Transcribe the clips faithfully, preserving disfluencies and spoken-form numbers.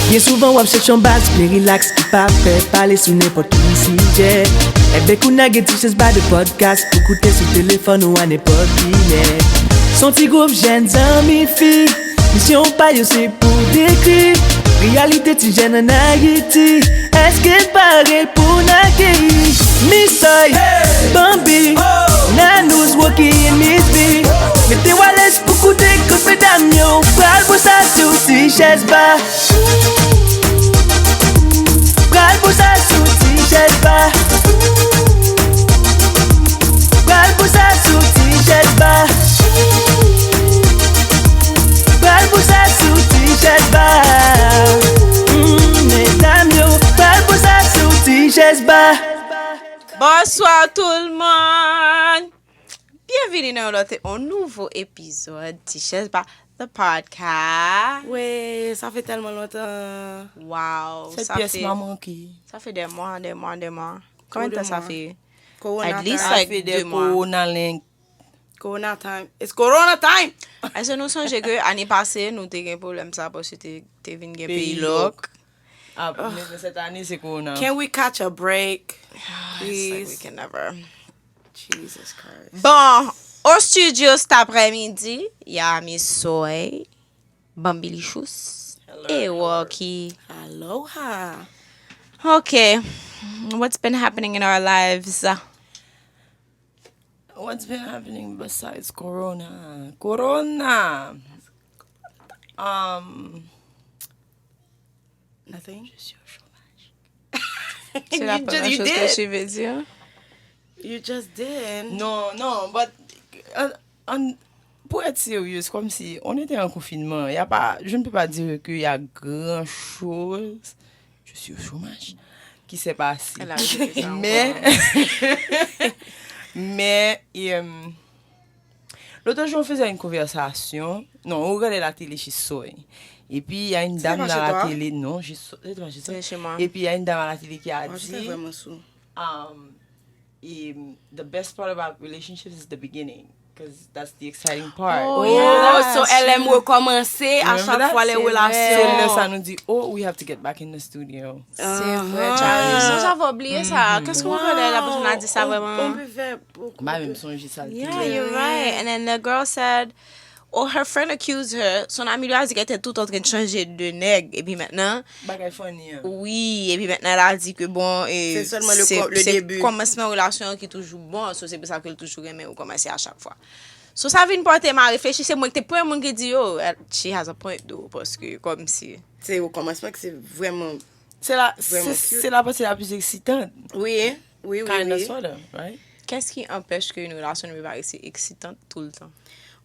Byen souvan w ap chèche yon baz byen rilaks ki pa fè pale sou nenpòt ki sijè. Enben kounye a gen T Chèz Ba de pòdkas pou koute sou telefòn ou a nenpòt kilè. S on ti gwoup jèn zanmi fi, misyon pa yo se pou dekri reyalite ti jèn ann Ayiti. Èske n pare pou n akeyi Misoy, Bambi, Nanouz, Rocky and Miss B? Mete w alèz pou koute kot medam yo pral boul sa sou ti chèz ba. Pral boul sa sou ti chèz ba. Pral boul sa sou ti chèz ba. Pral boul sa sou ti chèz ba. Mm, medam yo, pral boul sa sou ti chèz ba. Bonsoir tout le monde. Byenvini nan yon lòt, yon nouvo epizòd Ti Chèz Ba, the podcast. Wi, sa fè tèlman lontan. Wow, Sèt sa pyès fè, mwen manke. Sa fè des mois, des mois, des mois. Konbyen tan sa fè? Corona At least time. like Fè de de mwa. Corona link. Corona time. It's Corona time. Èske nou sonje ke ane pase nou te gen pwoblèm sa paske te, te vin gen Peyi peyi lòk. lòk? Ah, men sèt ane se Corona. Can we catch a break? It's like we Please. Can never. Jesus Christ. Bon, au studio cet après-midi, il y a Misoy, Bambilichous Hello, et hello. Rocky. Aloha. Okay, what's been happening in our lives? What's been happening besides Corona? Corona. Um, Nothing. Je suis au chômage. C'est la You première ju- you chose que did. je vais dire. You just did. Non, non, but uh, on, pour être sérieuse, comme si on était en confinement, y a pas, je ne peux pas dire qu'il y a grand chose. Je suis au chômage. Qui s'est passé. Elle a répété ça Mais, encore. Mais, euh, l'autre jour, on faisait une conversation. Non, on regardait la télé chez Soy. Et puis, il y a une C'était dame pas dans chez la toi? Télé. Non, chez Soy. C'était pas chez Soy. C'était chez moi. Et puis, il y a une dame à la télé qui a Moi, j'étais dit, vraiment sous. um, et the best part about relationships is the beginning. Because that's the exciting part. Oh, Oh, yeah. so elle aime recommencer à Remember chaque that? fois les C'est vrai. C'est là relations. Ça nous dit, oh, we have to get back in the studio. C'est vrai, Ah. tu as raison, j'avais oublié ça. Qu'est-ce qu'on fait là, la personne a dit ça On- vraiment. On peut faire beaucoup. Mwen de- menm sonje sa l te Yeah, ye. you're right. And then the girl said, oh, her friend accused her. Son ami li a di qu'elle était tout en train de changer de nèg. Et puis maintenant, Bagay funny an. Oui, et puis maintenant elle a dit que bon, et C'est seulement le c'est co- le c'est début. Commencement relation qui toujours bon, so c'est pour ça que toujours aimé ou commencer à chaque fois. So sa vin porter m'a réfléchi, c'est moi qui était premier monde qui dit, oh, elle- she has a point though, parce que comme si. C'est au commencement que c'est vraiment. C'est la, Vraiment c'est cute. C'est la partie la plus excitante. Oui, oui, oui. Kinda oui. Sorta, right? Qu'est-ce qui empêche qu'une relation ne peut pas rester excitante tout le temps?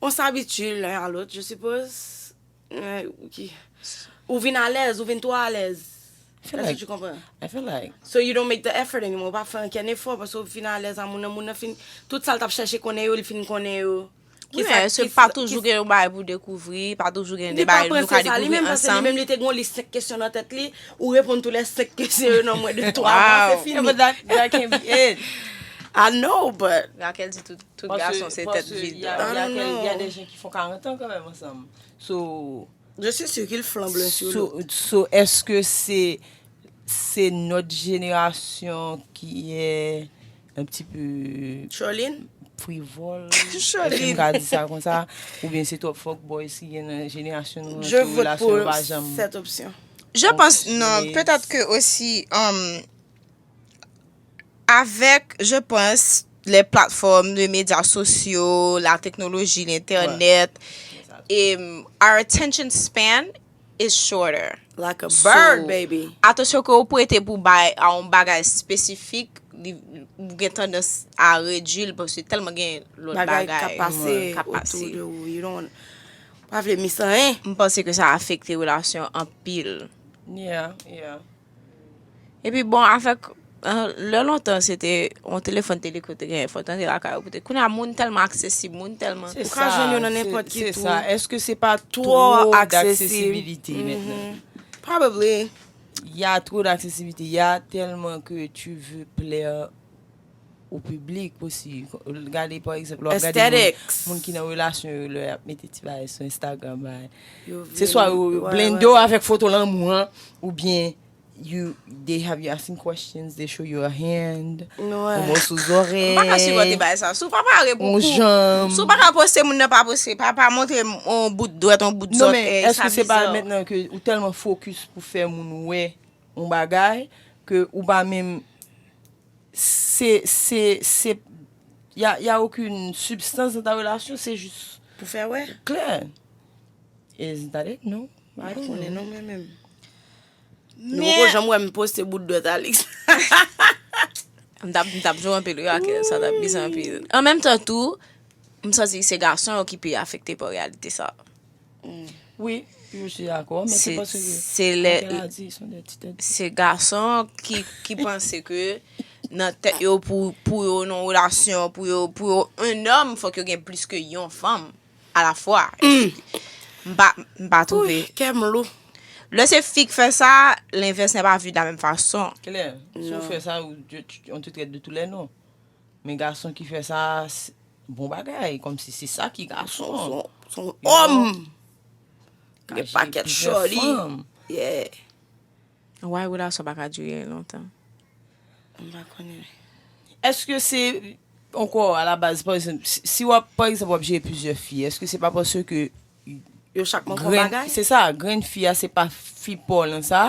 On s'habitue l'un à l'autre, je suppose. Euh, ok. Ou vin alèz, ou vin twò alèz. I feel Est-ce que like, tu comprends? I feel like. So you don't make the effort anymore. Ou pa fè ankenn efò paske ou fin alèz a moun nan, moun nan fin. Tout sa l t ap chèche konnen yo, li fin konnen yo. Wi, men se pa toujou gen yon bagay pou dekouvri, pa toujou gen Li de pa bagay nou panse ka sa, li dekouvri menm panse li ansanm. Menm li te gen yon lis senk kesyon nan tèt li, ou reponn tou lè senk kesyon yo nan mwen de twa mwa, Wow. se fini. Yeah, but that, that can be it. I know, but Raquel di tout, tout Parce que- gason se parce tèt que vid. Il y a, Ah, il y a non, quel- il y a non. Des gens qui font quarante ans quand même ensemble. So, je suis sûre qu'il flambe sur so, so est-ce que c'est c'est notre génération qui est un petit peu Charlene, frivole? Charlene. Est-ce qu'on peut dire ça comme ça? Ou bien c'est trop fuckboy si il y a une génération je vote pour pas jamais. Cette option. Je pense, non, Mais- peut-être que aussi, um, avec, je pense, les plateformes, les médias sociaux, la technologie, l'internet, et um, our attention span is shorter. Like a So, bird, baby. Atansyon ke ou prete pou bay a yon bagay espesifik, li ou gen tandans a redui l paske tèlman gen lòt Bagay bagay ka pase ka otou pase. De ou. You don't, pa vle mis anyen. M panse ke sa afekte relasyon anpil. Yeah, yeah. Epi bon, avèk euh, lè lontan se te yon telefòn te li kote gen fò tande lakay ou pote. Kounye a moun tèlman aksesib, moun tèlman C'est Ou ka jwenn yo nan c'est- nenpòt ki c'est tou. Ça. Est-ce que c'est pas Trop trop accessible. D'accessibilité maintenant? Probably. Il y a trop d'accessibilité. Il y a tellement que tu veux plaire o piblik osi. Gade, pa egzanp, lè w ap gade moun, moun ki nan relasyon yo, lè y ap mete ti bagay sou Instagram, bagay. Se swa yo blende w avèk foto lanmou an, oubyen you, they have you asking questions, they show you a hand, yon mo sou zòrèy, yon janm. Si w pa ka poste, moun nan pa poste, pa, pa montre m yon bout dwèt, yon bout zòt, eh, sa bizarre. Non, men èske se pa mentnan ke ou tèlman fokis pou fè moun wè yon bagay ke ou pa menm, se, se, se, y a, y a aucune substance dans ta relation, c'est juste pou fè wè. Clair. Is that it? No, I don't know. Non, mwen menm. Nou poko janm wè m poste bout dwèt Alix. M t ap, m t ap jwe anpil wi ak sa t ap bizarre anpil. An menm tan tou, m santi se gason yo ki pi afekte pa reyalite sa. Wi, wi, je suis d'accord, men se paske se lè, se gason ki, ki panse ke nan tèt yo pou, pou yo nan relasyon, pou yo, pou yo un homme, fòk yo gen plis ke yon fanm a la fwa. M pa, m pa twouve. Kè m lou. Lè se fi k fè sa, l'inverse n'est pas vu de la même façon. Klè, si w fè sa, ou, on te traite de tous les noms. Men gason ki fè sa, bon bagay, kòmsi se sa ki gason. Son, son òm. Gen pakèt shorty. Yeah. Why relasyon pa ka dire lontan? M pa konnen. Èske se, ankò, a la baz, pa egzanp, si, si w ap, pa egzanp, w ap jere plizyè fi, èske se pa paske yo chak manke yon bagay? Se sa, grenn fi a, se pa fi pa w lan sa,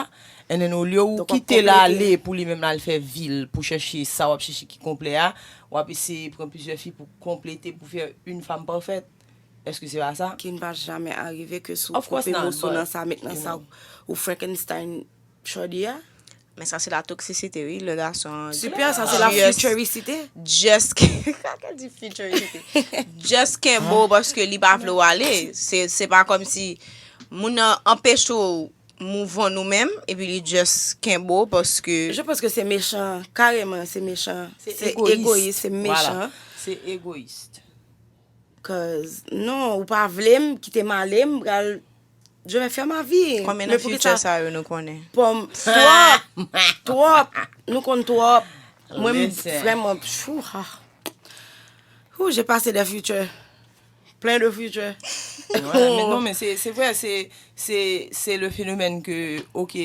and then olye ou kite l ale pou li menm l al fè vi l, pou chèche sa w ap chèche ki konplè a, w ap eseye pran plizyè fi pou konplete, pou fè une femme parfaite. Èske se pa sa? Ki n pa jamè arive ke si w koupe moso nan sa, met nan sa, ou Frankenstein shorty a. Men sa se la toksisite wi, le gason. Super, sa se la futurisite. Just, kaka di futurisite. Just kenbe w paske li pa vle w ale. Se, se pa kòmsi moun nan anpeche w move on ou menm, epi li just kenbe w paske. Je pense que c'est méchant, carrément, c'est méchant. C'est égoïste. C'est égoïste, c'est méchant. Voilà. C'est égoïste. Cause, non, ou pa vle m, kite m ale, m pral, je vais faire ma vie. Konbyen nan future sa yo nou konnen? Pòm, twòp, twòp, nou konn twòp. Mwen, m vrèman, chou, ha. Ouh, j'ai passé des futures. Plein de futures. Voilà, men non, men se, se vre, se, se, se le phénomène que, ok,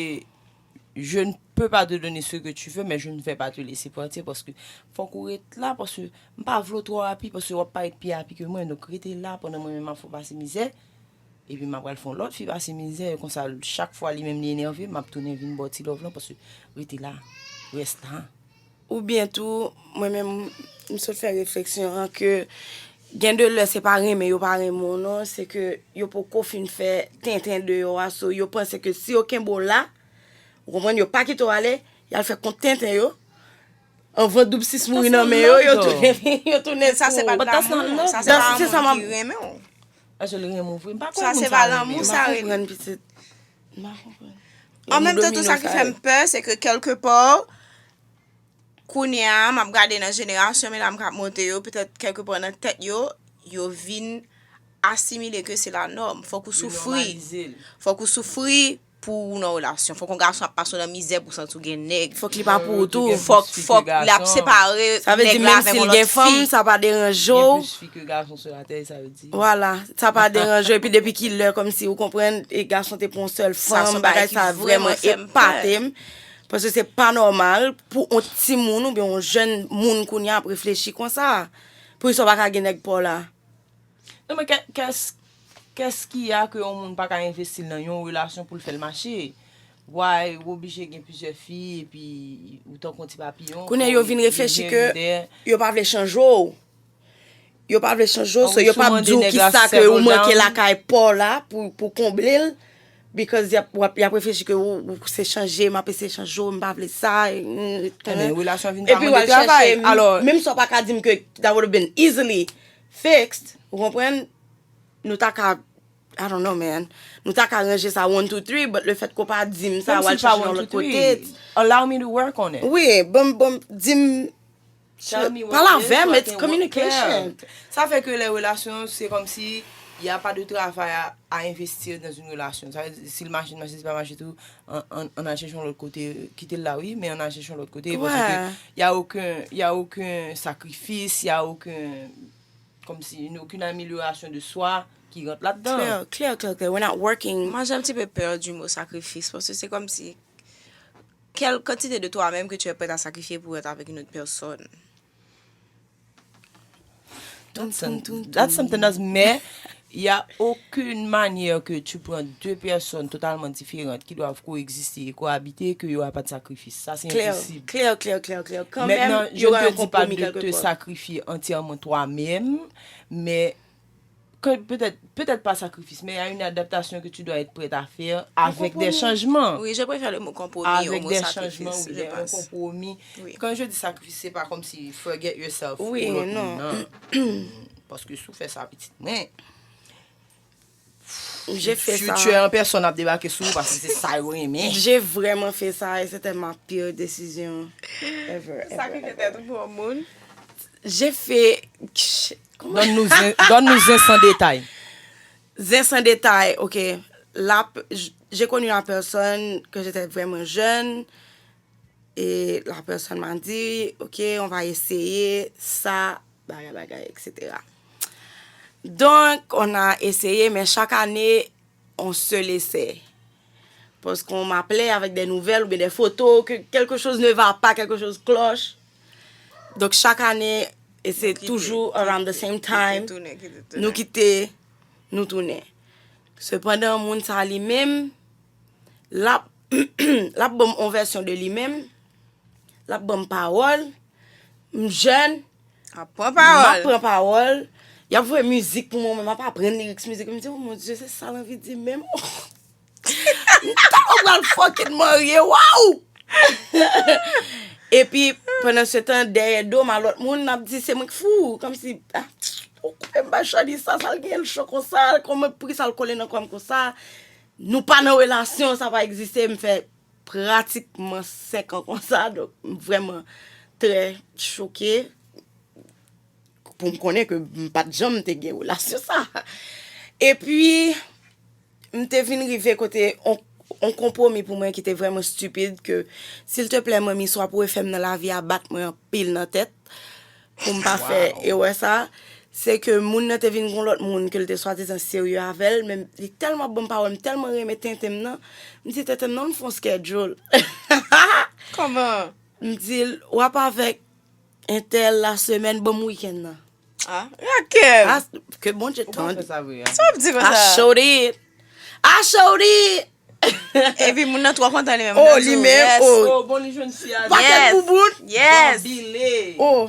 je ne peux pas te donner ce que tu veux, mais je ne vais pas te laisser partir, paske fòk ou ret la, paske m pa vle w twò happy, paske w ap parèt pi happy ke mwen, donk rete la pandan mwen menm m ap fè w pase mizè, epi m ap pral fè yon lòt fi pase mizè, konsa chak fwa li menm li enève, m ap tounen vin ba w ti love lan, paske rete la, reste là. Oubyen tou, mwen menm, m sot fè refleksyon an ke gen de lè se pa renmen yo pa renmen w non, se ke yo poko fin fè tenten deyò a, so yo panse ke si yo kenbe w la, ou konprann, yo pa kite w ale, y al fè kont tenten yo, anvan doub sis mouri nan men yo, yo tounen, yo tounen. Sa se pa lanmou, sa se pa yon moun ki renmen w. Èske l renmen w vre? M pa kwè moun sa renmen w. Sa se pa lanmou, sa rele. M pa konprann, pitit. M pa konprann. An menm tan tou, sa ki fè m pè, se ke kèlke pa, kounye a, m ap gade nan jenerasyon medam k ap monte yo, petèt kèlke pa nan tèt yo, yo vin asimile ke se la nòm. Fòk ou soufri. Yo nòmalize l. Fòk ou soufri pou ou nan relasyon. Fòk yon gason ap pase w nan mizè pou w santi w gen nèg. Fòk li pa pou ou tou. Fòk, fòk l ap separe nèg la avèk yon lòt fi. Sa vle di, menm si l gen fanm, sa pa deranje w. Gen plis fi ke gason sou latè, sa vle di. Vwala, sa pa deranje w. Epi depi kilè, kòmsi, ou konprann, e gason te pran yon sèl fanm, bagay sa vrèman epate m. Paske se pa nòmal pou yon timoun oubyen yon jèn moun kounye a ap reflechi konsa. Poukisa w pa ka gen nèg pa w la? Non, men kè-, kès, kès ki a ke yon moun pa ka envesti nan yon relasyon pou l fè l mache? Why ou oblije gen plizyè fi epi ou tankou yon ti papiyon? Kounye a yo vin reflechi ke yo pa vle chanje w. Yo pa vle chanje w, so yo p ap di w kisa ke ou manke lakay pa w la pou, pou konble l. Because y ap, w ap, y ap reflechi ke ou, ou se chanje, m ap eseye chanje w, m pa vle sa. Ebyen, relasyon vin pa mande travay. Alò, menm si w pa ka di m ke that would have been easily fixed, ou konprann? Nou ta ka, I don't know, man. Nou ta ka ranje sa one, two, three, but le fèt ke w pa di m sa, w al chèche yon lòt kote. Allow me to work on it. Wi, bon, bon, di m, pale avè m, it's communication. Sa fè ke lè relasyon, se kòmsi Il n'y a pas de travail à, à investir dans une relation. Sa vle di, si l mache, l mache, si l pa mache tou, an, an, an al chèche yon lòt kote, kite l la, wi, men an al chèche yon lòt kote, paske il y a aucun, il y a aucun sacrifice, il y a aucun, comme si, une, aucune amélioration de soi qui rentre là-dedans. Clair, clair, clair, clair. We're not working. Moi, j'ai un petit peu peur du mot sacrifice parce que c'est comme si quelle quantité de toi-même que tu es prête à sacrifier pour être avec une autre personne. That's, some- that's something else, mais il n'y a aucune manière que tu prends deux personnes totalement différentes qui doivent coexister et cohabiter que il n'y aura pas de sacrifice. Ça, c'est Clair, impossible. Clair, clair, clair, clair. Quand Maintenant, même, il y je aura ne un te dis pas compromis de quelque te part. Sacrifier entièrement toi-même, mais que peut-être peut-être pas sacrifice, mais il y a une adaptation que tu dois être prête à faire avec des Compromis. Changements. Oui, je préfère le mot compromis Avec au mot des sacrifice. Changements, oui, Je des- un pense. Compromis. Oui. Quand je dis sacrifice, c'est pas comme si forget yourself. Oui, ou l'autre non. Monde, non. Parce que si tu fais ça, petit, mais J'ai fait ça. Future an pèsonn ap debake sou ou paske se sa yo renmen. J'ai vraiment fait ça et c'était ma pire décision ever. Sakrifye tèt ou pou yon moun. J'ai fait. Comment? Donne-nous un, donne-nous un sans détail. Zen sans détail, ok. La, j- j'ai connu la personne que j'étais vraiment jeune et la personne m'a dit, ok, on va essayer ça, bagay, bagay, et cetera. Donc, on a essayé, mais chaque année, on se laissait. Parce qu'on m'appelait avec des nouvelles ou bien des photos que quelque chose ne va pas, quelque chose cloche. Donc, chaque année, et c'est toujours around the same time, Tounen, kite tounen. Nou kite, nou tounen. Sepandan, moun sa li menm, l ap, l ap ban m yon vèsyon de li menm, l ap ban m pawòl, m jèn, Ap pran m ap pawòl. Pran pawòl, y ap voye mizik pou mwen, m ap aprann lyrics mizik, m di, oh mon Dieu, se sa l anvi di menm. M tèlman pral fucking marye, waw! Epi, pandan se tan, dèyè do m, a lòt moun, n ap di se mwen k fou. Kòmsi, ah, ou koupe m bay Shawty sa, sa l gen l cho konsa, kòman, poukisa l kole nan kò m konsa? Nou pa nan relasyon, sa pa egziste, m fè pratikman senk an konsa, donk m vrèman trè choke pou m konnen ke m pa t janm te gen relasyon sa. Epi, m te vin rive kote on, on konpwomi pou mwen ki te vrèman stipid ke, silteplè, manmi, sa w ap refè m nan lavi a, bat mwen anpil nan tèt pou m pa fè erè sa. Se ke moun nan te vin gon lòt moun ke l te swadizan serye avè l, men li tèlman ap ban m pawòl, m tèlman renmen tenten m nan, m di tenten m nan, m fè on schedule. Kòman? M di l, w ap avèk entèl la semèn, ban m wikenn nan. Ah, Raquel! Ah, ke Bondye Ou pa tande. Fè sa vre a. Sa w ap di I konsa? Showed it. I showed it. Epi moun nan twò kontan li menm. Oh, Moun nan li di, menm, yes. oh. Oh, bon, li jwenn fi a. Pakèt Yes. Bouboun. Yes. Bile. Oh.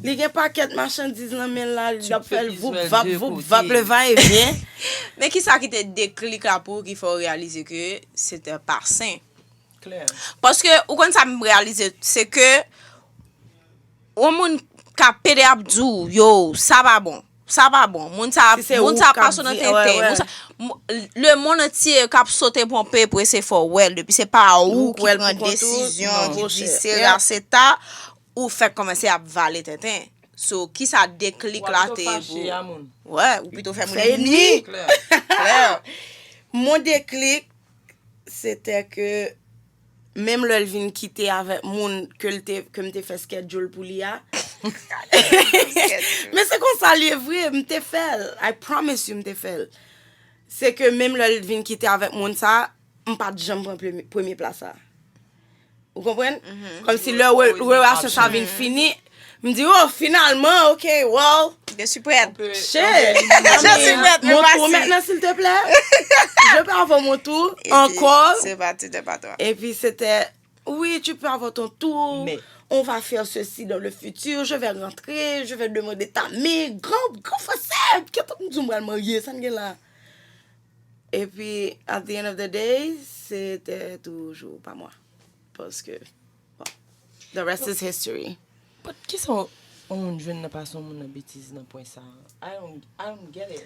Li gen pakèt machandiz nan men l la, li ap fè l voup vap, de voup kote. Vap, le va e vyen. Men ki sa ki te deklik la pou ou ki fè w reyalize ke se te pa sen? Klè. Paske, ou konn sa m reyalize, se ke yon moun k ap pede ap di w, yo, sa pa bon. Sa pa bon. Moun sa, Si se moun ou sa k ap pa sou nan di, tenten. wè, wè. Moun sa, m- le monde entier k ap sote ponpe pou ese fè w wè l. Depi se pa ou Ou k ki wè l pran pou kont ou, desizyon, non, ki monchè. di se rase ta, ou fèk kòmanse ap vale tenten. So, ki sa deklik Ou la ap te fache pou? A moun. Wè, ou pito fè moun Fè ennmi. ennmi. Klè. Klè. Mon déclic, c'était que menm lè l vin kite avèk moun ke l te, ke m te fè schedule pou li a. Men se konsa li ye vre, m te fè l. I promise you, m te fè l. Se ke menm lè l vin kite avèk moun sa, m pa t janm pran premye, premye plas sa. Ou konprann? Kòmsi lè re- relasyon sa vin fini, m di, oh, finalman, ok, well, Je suis prête. shit. Je suis prête, me Mon tour voici. Maintenant, s'il te plaît. Je peux avoir mon tour Epi, encore. Se pa ti, se pa twa. Et puis, c'était, oui, tu peux avoir ton tour. Mais- On va faire ceci dans le futur. Je vais rentrer. Je vais demander ta main. Grand, grand frère Seb. Kèt m di m pral marye, sa n gen la. Et puis, at the end of the day, c'était toujours pas moi. Parce que, bon, the rest is history. But kisa yon moun jwenn nan pase yon moun nan betiz nan pwen sa? I don't, I don't get it.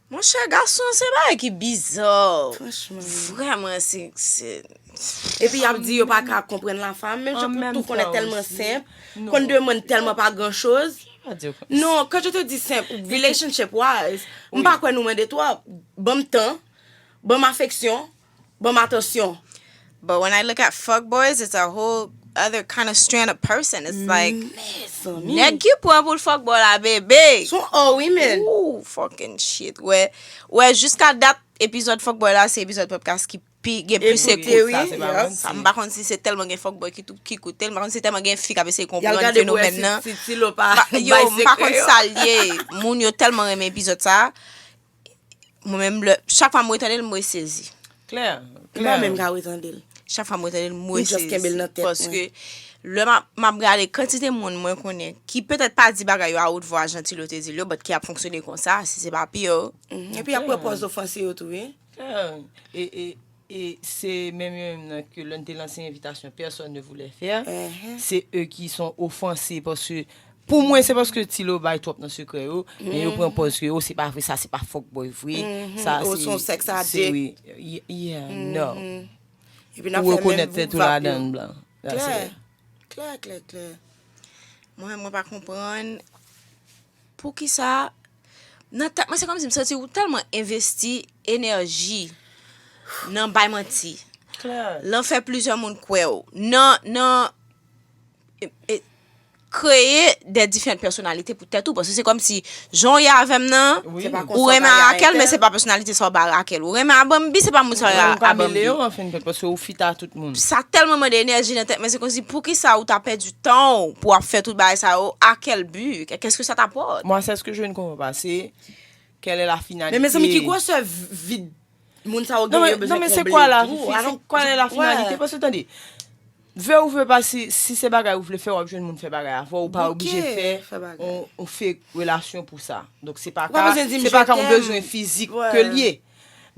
Monchè, gason, se bagay ki biza. Franchman. Vrèman, se, se Epi y ap di yo pa ka konprann la femme, men An jan pou menm tou konnen tan tèlman osi, senp, non. Konn demann tèlman pa gran choz. Non, quand je te dis simple, relationship wise, m pa kwè nou mande twòp. Ban m tan, ban m afeksyon, ban m atansyon. But when I look at fuckboys, it's a whole other kind of strand of person. It's like, Mezanmi. Nèg ki pran pou l fuckboy la, bebe. Son all women. Ooh, fucking shit. Wè, wè, jiska dat, epizòd fuckboy la, se epizòd podcast ki pi gen plis Ekoute, ekout. wi. Sa se pa Yeah. manti. Sa, m pa konn si se tèlman gen fuckboy ki, tou- ki koute l, m pa konn si se tèlman gen fi k ap eseye Y al konprann gade pou wè fenomèn nan. si, si Tilo pa Pa- Yo, bay m pa konn sekrè yo. Sa l ye. Moun yo tèlman renmen epizòd sa. Mwen menm, lè- chak fwa m retande l, m resezi. Klè. M pa menm ka retande l. Chak fwa m retande l, m M just resezi. Kenbe l nan tèt mwen. Paske lè m ap, m ap gade kantite moun mwen konnen ki petèt pa di bagay yo a wout vwa jan Tilo te di l yo, but ki ap fonksyone konsa, si se pa pi yo. Mhm. Epi y ap pran pòz ofanse yo tou, wi. Klè. E, e, e se menm yo menm nan ke lè n te lanse envitasyon, personne ne voulait faire. Mhm. Se eux qui sont offensés paske pou mwen se paske Tilo bay twòp nan sekrè yo, men yo pran pòz ke oh se pa vre, sa se pa fuckboy vre. Sa Oh, se se yon sex se- addict. Wi. Y- Yeah, no. Epi n ap Ou fè rekonèt menm tèt ou vap yo. Ladan blan. That's Klè. It. Klè, klè, klè. Mwen menm, mwen pa konprann poukisa nan tèt mwen se kòmsi m santi ou tèlman envesti enèji nan bay manti. Klè. Lan fè plizyè moun kwè w. Nan, nan e, e, kreye de diferan pèsonalite pou tèt ou. Paske se kòmsi jan w ye avè m nan, Wi. Se pa ou konsa w renmen ta ye a Raquel, men Raquel. Se pa pèsonalite sa w ba Raquel. Ou renmen a Bambi, se pa moun sa w ye Ou a, ka a Bambi. Mele yo an fen de kont paske ou fit a tout moun. Sa tèlman mande enèji nan tèt mwen, se kòmsi poukisa ou ta pèdi tan w pou w ap fè tout bagay sa yo, à quel but? Qu'est-ce que ça t'apporte? Moi, c'est ce que je ne comprends pas, c'est quelle est la finalité. Men mezanmi, ki gwosè vid moun sa yo Non, gen men, yo bezwen non, men se konble kwa la tou? fi? I Se don't- kwa la Ouais. Finalité? Paske tande, vle ou vle pa, si, si se bagay ou vle fè, w ap jwenn moun fè bagay avè w, ou pa Bouke, oblije fè fè bagay. on, on fake relasyon pou sa. Donk se pa Ou pa ka, bezwen di m se pa je ka on t'aime. Bezwen fizik Ouais. ke l ye.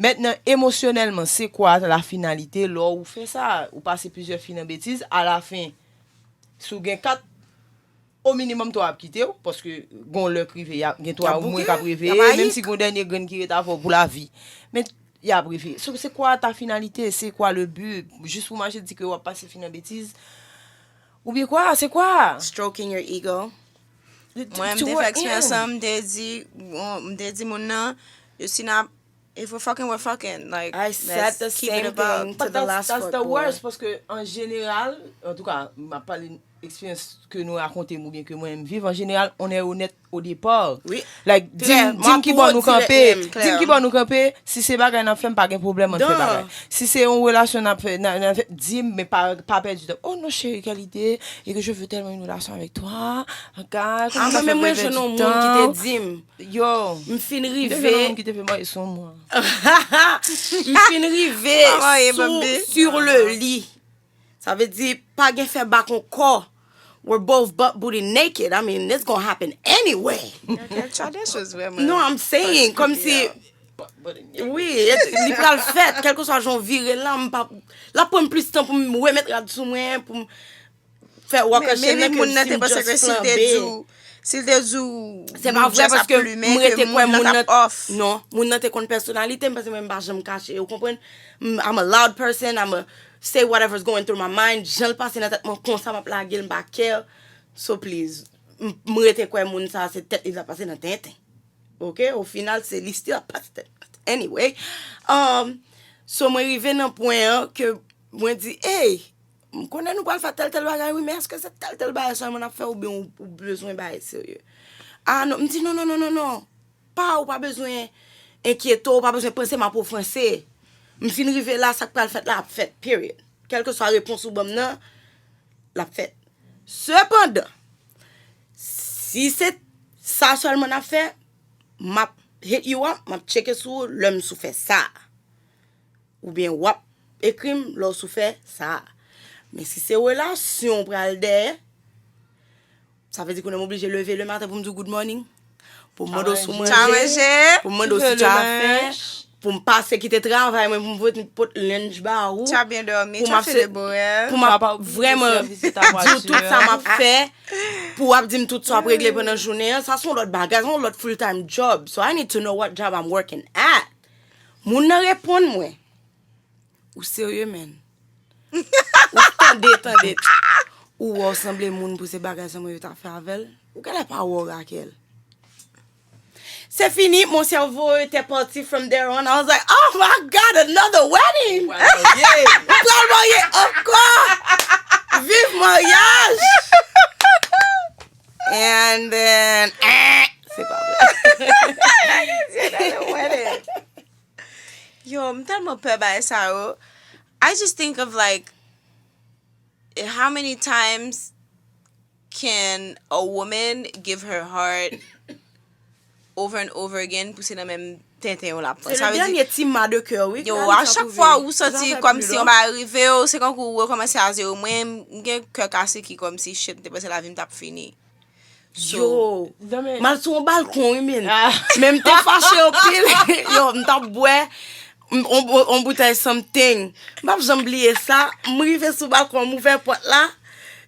Mentnan, emosyonèlman, se kwa la finalité lè ou fè sa? Ou pase plizyè fi nan betiz, alafen, si w gen kat, o minimòm twa ap kite w, paske gon lè k rive, y a- gen twa Y ap omwen bouke, k ap rive, y ap ayik. Menm si gon dènye grenn ki ret avè w pou lavi. Men y ap rive. So, se kwa ta finalité? Se kwa le but? Jis pou mache di ke w ap pase fi nan betiz? Oubyen kwa? Se kwa? Stroking your ego. Mwen, m te fè eksperyans lan, m te di, bon, m te di moun nan, Justina, if we're fucking, we're fucking. Like, I said the same thing to But the that's, last that's fuck the boy. Worst, paske an jeneral, antouka, m ap pale eksperyans ke nou rakonte m oubyen ke mwen m viv, an jeneral, on est honnête au départ. Wi. Like, Klè, di m, di m ki bò nou kanpe, m. di m ki bò nou kanpe, si se bagay n ap fè, m pa gen pwoblèm, ann fè Dan. Bagay. Si se yon relasyon n ap fè, n a- n a fè, di m, men pa, pa pèdi tan. Oh non, chérie, quelle idée, et que je veux tellement une relation avec toi. Gars, Ah, mwen menm, mwen jwenn yon moun ki te di m, Yo, m fin m te jwenn rive, yon moun ki te fè mwen son mwa. m fin rive Mama, e sou, bambi. Sur le lit. Sa vle di, pa gen fè bak ankò. We're both butt booty naked. I mean, it's gonna happen anyway. Tchade choz vrèman. No, I'm saying, kòm si, But, but, wi, li pral fèt, kèlkeswa jan w vire l la, m pa, l ap pran m plis tan pou m remèt rad sou mwen, pou m fè walk of shame nan ke Moun nan si te m panse just ke si l te flanbe. di w, si l te di w, Se pa vre paske m rete kwè moun nan, off. Non, moun nan te konn pèsonalite m, paske mwen m pa janm kache, ou konprann? M- I'm a loud person, I'm a say whatever's going through my mind, jan l pase nan tèt mwen konsa m ap lage l, m pa care. So please, m m rete kwè moun sa se tèt li l ap pase nan tenten. Ok, au final se li still ap pase tèt. Anyway, um, so mwen rive nan pwen an ke mwen di, hey, m konnen nou pral fè tèl tèl bagay wi, men èske se tèl tèl bagay sèlman n ap fè oubyen ou, ou bezwen bagay serye? Ah non, m di non, non, non, non, non. Pa, ou pa bezwen enkyete w, ou pa bezwen panse m ap ofanse. M fin rive la, sa k pral fèt la ap fèt, period. Kèlkeswa repons ou ban m nan, l ap fèt. Sepandan, si se sa sèlman n ap fè, m ap hit you up, m ap tcheke sou ou lè m sou fè sa. Oubyen w ap ekri m lè w sou fè sa. Men si se relasyon w pral dèyè, sa vle di kounye a m oblije leve le maten pou m di w good morning, pou m mande w si w T'as manje, mangé? Pou m mande w si w ap fè, pou m pase kite travay mwen, pou m voye pot lenj ba ou, T'as bien dormi? Pou m T'as ap fait se- des beaux rêves? Pou m ap Papa, oubyen vrèman se vizit a di w tout vwazin sa m an. ap fè, pou w ap di m tout sa w ap regle pandan jounen an, sa se yon lòt bagay, se yon lòt full time job. So I need to know what job I'm working at. Moun nan reponn mwen. Ou serye, man? Ou tande, tande. Ou wè w sanble moun pou se bagay sa mwen yo ta fè avè l? Ou genlè pa wè Raquel. Se fini, mon cerveau était parti from there on. I was like, oh my God, another wedding! Ou pral marye. Ou pral marye ankò! Viv maryaj! And then, eh, se pa vre. Another wedding. Yo, m tèlman pè bagay sa yo. I just think of like, how many times can a woman give her heart over and over again pou se nan menm tenten yo l ap pran? Se le dènye ti ma de kè, wi. Yo, a chak fwa ou santi kòmsi yon bagay rive w, se kankou ou rekòmanse a zewo. Mwen, m gen kè kase ki kòmsi, shit, m te panse lavi m t ap fini. Yo, m al sou yon balkon, wi, men. Men m te fache anpil. Yo, m t ap bwè yon, yon boutèy something. M p ap janm bliye sa. M rive sou balkon, m ouvè pòt la.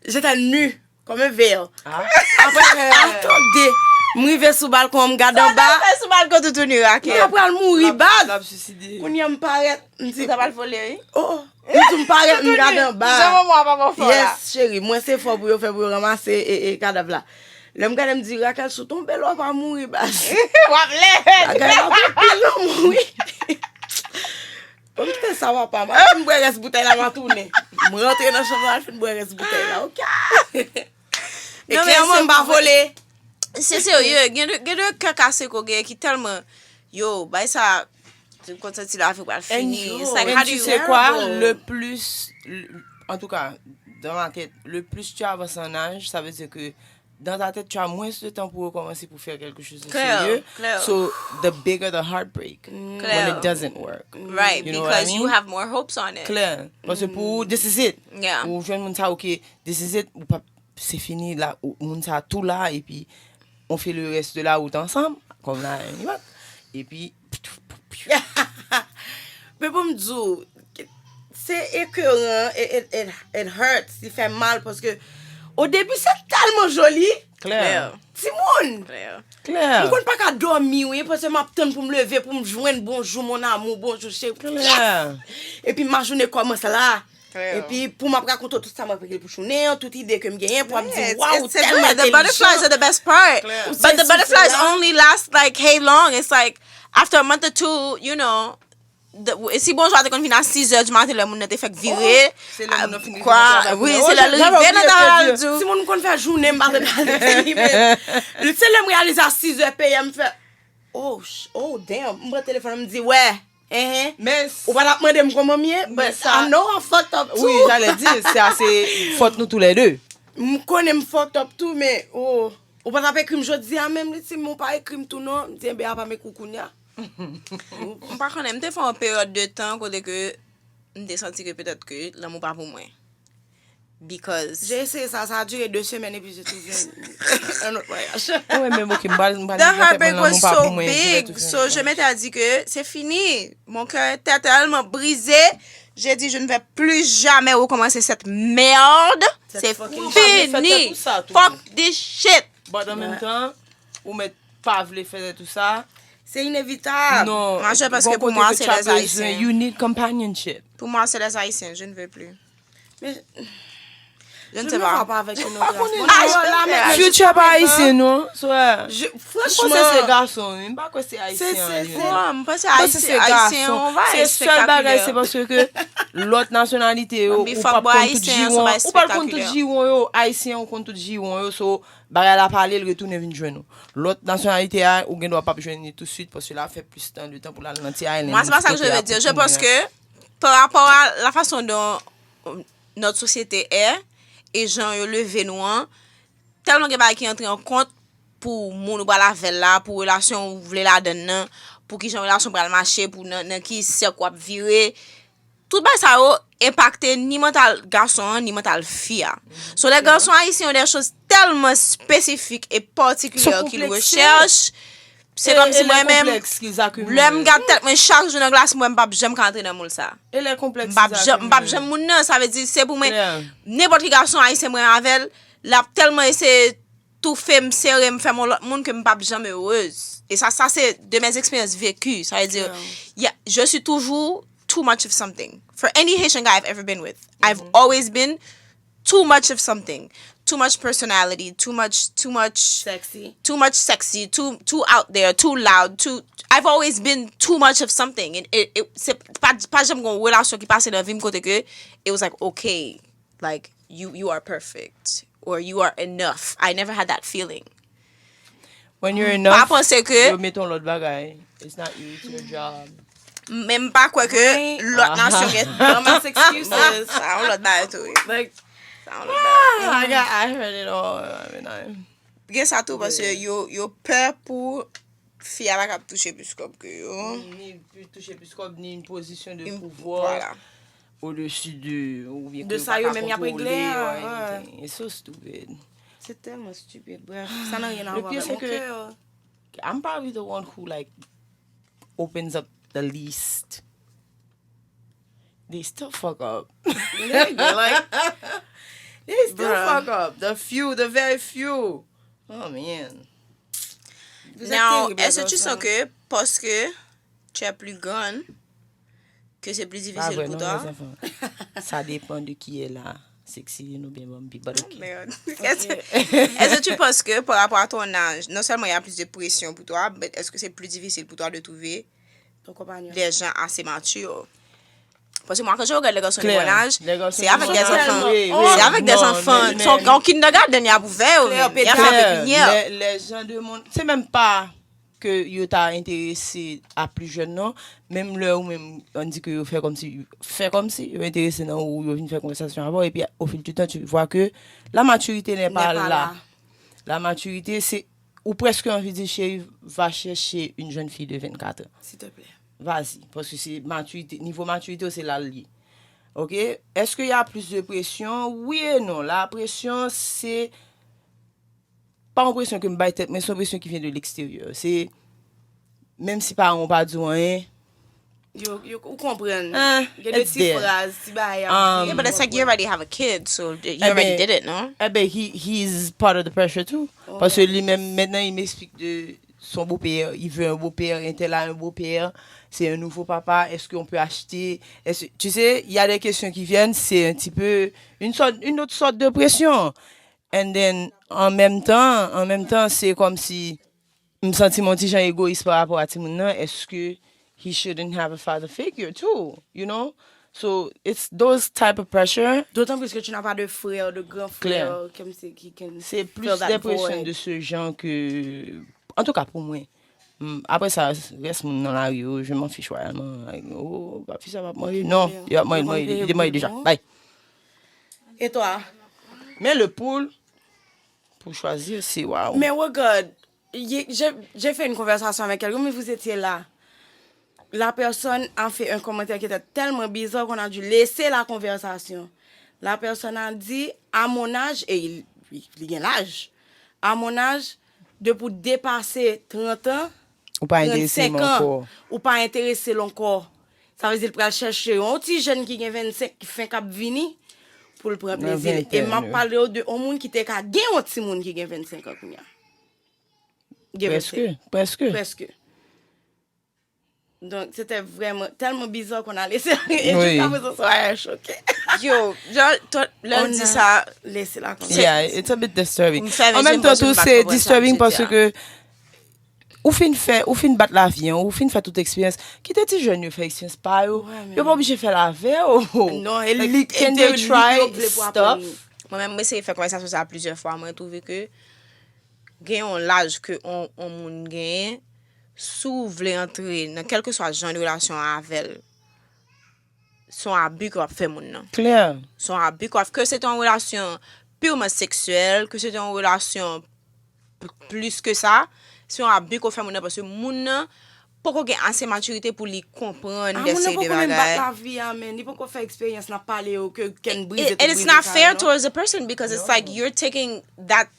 J'étais nue, comme un verre. Apre, atande. M rive sou balkon, m gade anba. Sa w fè sou balkon toutouni, Raquel? M ta pral mouri, baz. Kounye a m parèt, m di. Ou ta pral vole, wi. Oh, m di m parèt, m gade anba. Jan manman w ap fè w la. Yes, cheri, mwen se fò pou yo fè pou yo ranmase e, e kadav la. Lè m gade, m di, Raquel, si w tonbe la, w pa mouri, baz. W ap leve. Bagay la ap anpil nan mwen, wi. Bon, m kite sa, papa. M al fin bwè rès boutèy la, m a tounen. M rantre nan chanm nan, m al fin bwè rès boutèy la, oke? E klèman, m pa vole. Se serye, gen de, gen de kè kase ke w genyen ki tèlman, yo, bay sa, ou konn santi lavi w pral fini. It's like, how do you... Mais tu sais quoi? Le plus, le- en tout cas, dans ma tête, le plus tu avances en âge, ça veut dire que dans ta tête, tu as moins de temps pour recommencer pour faire quelque chose de sérieux. So, the bigger the heartbreak when it doesn't work. Right, you know what I mean? Because you have more hopes on it. Klè. Paske pou ou, this is it. Yeah. Ou jwenn moun sa, ok, this is it. Ou pa, se fini la, ou, moun sa tou la, epi on fait le reste de la route ensemble, comme la, epi, Men pou m di w, se ekeran, it, it, it, it hurts, li fè mal paske o debi se tèlman joli. Klè. Timoun. Klè. M konn pa ka dòmi wi, paske m ap tann pou m leve, pou m jwenn bonjou mon amour, bonjou cheri. Klè. Epi ma jounen kòmanse la. Epi pou m ap rakonte w tout sa m ap regle pou jounen an, tout ide ke m genyen pou w ap di waw ou tèlman entèlijan. The butterflies are the best part. But the butterflies only last like hey long. It's like after a month or two, you know, the, e si bonjou a te konn vin a sizè di maten lè moun nan te fèk vire. Se lè moun nan fin rive nan travay. Wi, se lè l rive nan travay l di w. Timoun m konn fè jounen m pa tande l. Se lè m reyalize a sizè peyè m fè oh, oh damn, m pran telefòn m di wè. Enhen. Ou pa t ap mande m kòman m ye, but I know I fucked up too. Wi, j'allais dire, se ase fòt nou toulède. M konnen m fucked up too, men oh, ou pa t ap ekri m jodi a menm, li di m ou pa ekri m tou non, m di enben apa m ekri w kounye a. M pa konnen, m te fè yon peryòd de tan kote ke m te santi ke petèt ke lanmou pa pou mwen. Because. J'ai essayé ça, ça a duré deux semaines et puis j'ai trouvé un autre mariage. Mwen menm, ok, m pral, m pral The heartbreak was so big, so je m'étais dit que c'est fini. Mon cœur était tellement brisé. J'ai dit, je ne vais plus jamais recommencer cette merde. C'est fini. Fuck this shit. But en même temps, ou mèt pa vle fè tout sa. C'est inévitable. Non, majè paske pou mwen se les Haïtiens. You need companionship. Pour moi, c'est les Haïtiens, je ne veux plus. Men, je ne sais pas. Future pa ayisyen non. Franchman, m panse se gason wi. M pa kwè se ayisyen an li. M panse se gason. Se sèl bagay se paske lòt nasyonalite yo ou p ap konn tout jiwon, ou p ap konn tout jiwon yo, ayisyen ou konn tout jiwon yo, so bagay la pale l retounen vin jwenn ou. Lòt nasyonalite a ou gen dwa p ap jwenn li touswit paske l ap fè plis tan de tan pou l al nan ti island. Moi c'est pas ça que je veux dire, je pense que par rapport à la façon dont notre société est e jan yo leve nou an, tèlman gen bagay ki antre an kont pou moun ou pral avè l la, pou relasyon ou vle ladann nan, pou kijan relasyon pral mache, pou nan, nan ki sèk w ap vire. Tout bagay sa yo enpakte ni mantal gason an, ni mantal fi a. So lè gason ayisyen yo de choz tèlman espesifik e patikilye ki l rechèche, Se kòmsi mwen menm, lè m gad tèt mwen chak jou nan glas, mwen m p ap janm ka antre nan moul sa. M p ap janm, m p ap janm moun nan, sa vle di se pou mwen, nenpòt ki gason ayisyen mwen avè l, l ap tèlman eseye toufe m, sere m, fè m yon lòt moun ke m p ap janm erez. E sa, sa se de mes expériences vécues, sa vle di, yeah, je suis toujours too much of something. For any Haitian guy I've ever been with, I've always been too much of something. too much personality, too much, too much, Sexy. too much sexy, too too out there, too loud, too. I've always been too much of something, and it, it se pa pa janm gon relasyon ki pase nan vi m kote ke it was like, okay, like you you are perfect or you are enough. I never had that feeling. When you're Pa enough, panse ke yo met yon lòt bagay. It's not you, it's your job. Men m pa kwè ke lòt nasyon gen Don't make excuses. Sa yon lòt bagay tou wi. Like, Sa yon lòt bagay. I got, I heard it all. I mean, I, Gen sa tou paske yo yo pè pou fi a pa kab touche plis kòb ke yo. ni touche plis kòb, ni une position de Une- pouvoir Voilà. au-dessus de ou bien De ke sa ou yo pa menm y ap kontrole regle, or ouais. anything. It's so stupid. C'est tellement stupide. Bref, ça n'a rien à Le voir pire, avec c'est mon que- cœur. I'm probably the one who like opens up the least. They still fuck up. Yeah, like, They still Bruh. Fuck up. The few, the very few. Oh man. vous êtes Now, terrible est-ce que dans tu ça. sens que parce que tu es plus grande, que c'est plus Pa difficile vre pour non, toi? Les enfants. Ça dépend de qui est là. Sexy, nou bien bon, pi bad, ok. Merde. Est-ce que tu penses que par rapport à ton âge, non seulement il y a plus de pression pour toi, mais est-ce que c'est plus difficile pour toi de trouver Ton compagnon. Des gens assez matures? Parce que moi, quand je regarde les garçons de Claire, mon âge, les garçons c'est de avec mon des âge, enfants. oui, C'est oui, avec des non, enfants. mais- Ils sont mais- en kindergarten, il y a ouvert. Claire, Il y a fait Claire, avec rien. Les, les gens de mon... Se menm pa ke yo ta enterese a pli jèn non. Menm lè ou menm, on di ke yo fè kòmsi, fè kòmsi yo enterese nan ou, yo vin fè konvèsasyon avè w, epi au fil du temps, tu vois que la maturité n'est pas N'est pas là. là. La maturité, c'est ou presque envie de dire, chérie, va chercher une jeune fille de vingt-quatre ans. S'il te plaît. Vas-y, paske se matirite, nivo matirite w se la l ye. Ok? Est-ce qu'il y a plus de pression? Oui et non. La pression, se pa yon presyon ke m bay tèt mwen, se yon presyon ki vyen de l'extérieur. Se, menm si paran w pa di w anyen, Yo, yo, ou konprann. Eh, Gen de it's ti there. fraz, ti bagay Um, Yeah, but it's like you already have a kid, so you Eh already ben, did it, no? Eh ben, he, he's part of the pressure too. Parce que lui-même, maintenant, il m'explique de son beau-père. Il veut un beau-père, un tel a un beau-père. C'est un nouveau papa. Est-ce qu'on peut acheter? Est-ce, tu sais, il y a des questions qui viennent. C'est un petit peu une sorte, une autre sorte de pression. And then, en même temps, en même temps, c'est comme si m santi m yon ti jan egoyis pa rapò a timoun nan. Est-ce que he shouldn't have a father figure too? You know? So, it's those type of pressure. D'autant plus que tu n'as pas de frère, de grand frère, comme c'est qui can C'est plus fill that des pressions void. De ce genre que, en tout cas pour moi. Hmm, après ça, reste moun nan la rue, je m'en fiche royalement. Like, oh, pa fi sa va mwen. Non, il va mwen, mwen, il est mwen déjà. Bye. Et toi? Mais le pool, pour choisir, c'est waouh. Mais regarde, y- j'ai j'ai fait une conversation avec quelqu'un, mais vous étiez là. La personne a fait un commentaire qui était tellement bizarre qu'on a dû laisser la conversation. La personne a dit, à mon âge, et il, il, il a l'âge, à mon âge, de pour dépasser trente ans, Ou pa enterese trannsenk m an, ankò. Ou pa enterese l ankò. Sa vle di l pral chèche yon ti jèn ki gen vennsenk, ki fenk ap vini, pou l pran Nan plezi l. E ventèn, m ap wi. Pale w de yon moun ki te ka gen yon timoun ki gen vennsenk an kounye a. Give or Prèske, take. Prèske. Prèske. Donk, se te vrèman tèlman bizarre qu'on a laissé. E Wi. jiska prezan, Soraya choke. Yo, jan, to- lè l di sa, Laissez la comme Yeah, it's a bit disturbing. M fè An vye menm tan paske m tou, pa se konprann sa disturbing m di paske a. Ke ou fin fè, ou fin bat lavi an, ou fin fè tout eksperyans. Kite ti jèn yo fè eksperyans pa yo. Ouais, Yo pa oblije fè l avè w. Non, e Like, li- can e they de li try yo vle pou aprann stuff? Li. Mwen menm, mwen eseye fè konvèsasyon sa plizyè fwa. Mwen twouve ke gen yon laj ke on, on moun genyen, si w vle antre nan kèlkeswa jan de relasyon avè l, se yon abi ke w ap fè moun nan. Klè. Se yon abi ke w ap, ke se te yon relasyon purman seksyèl, ke se te yon relasyon p- plis ke sa, se yon abi ke w fè moun nan, paske moun nan poko gen ase matirite pou li konprann Ah, de moun nan seri de poko menm bat bagay. Lavi a, men li poko fè eksperyans, n ap pale yo ke kèn brize And it's not fair towards the person because it's like you're taking that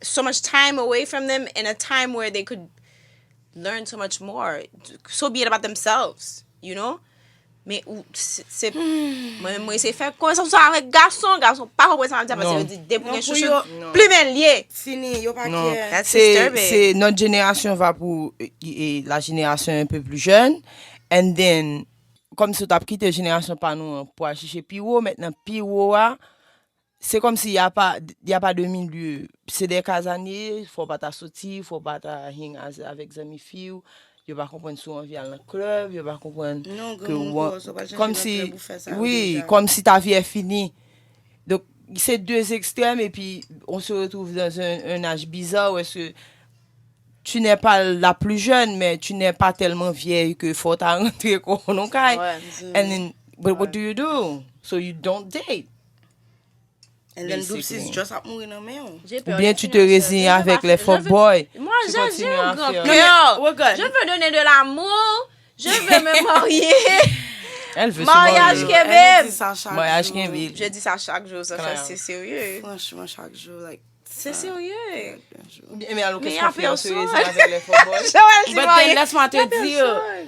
so much time away from them in a time where they could learn so much more, so be it about themselves, you know? Men ou se, se mwen menm mwen se fè konvèsasyon sa avèk gason, gason pa konprann sa m ap di a paske Non. yo di depi Non, gen pou chouchout, yo- Non. plimen l ye. Fini, yo pa Non. kè. That's Se disturbing. Se notre génération va pour et, et la génération un peu plus jeune, and then kòm si w t ap kite jenerasyon pa nou an pou al chèche pi wo, mentnan pi wo a c'est comme s'il y a pas, il y a pas de milieu. C'est des casaniers, fò w pa ta soti, fò w pa ta hang as- avec zanmi fi w. Yo pa konprann si w anvi al nan club, yo pa konprann Non, ke granmoun w an- ko, sa w pa chanje comme nan si, club ou fè sa yo oui, deja. Comme si ta vie est finie. Donc, c'est deux extrêmes et puis on se retrouve dans un, un âge bizarre où est-ce que tu n'es pas la plus jeune, mais tu n'es pas tellement vieille que fò ta rentre kò w nan kay. Ouais. And then, but what do you do? So you don't date. And then Doopsy Basically. Just ap mouri nan men w. J'ai peur Ou bien de tu finir te enceinte. résignes Je veux avec pas- les je veux- fuckboys. Moi, Tu j'ai continues j'ai un à grand faire- cœur. We're good. Je veux donner de l'amour. Je veux me marier. Elle veut se Mariage marier. Québec. Elle dit ça chaque Mariage jour. Québec. Je dis ça chaque jour, ça, ça, Claro. C'est sérieux. Franchement, chaque jour, like, C'est sérieux. Ou bien, mais alors, Mais qu'est-ce y a qu'on fait? On se personne. Résigne avec les fuckboys? Joël, dis But marier. then, laisse-moi te Y a dire, personne.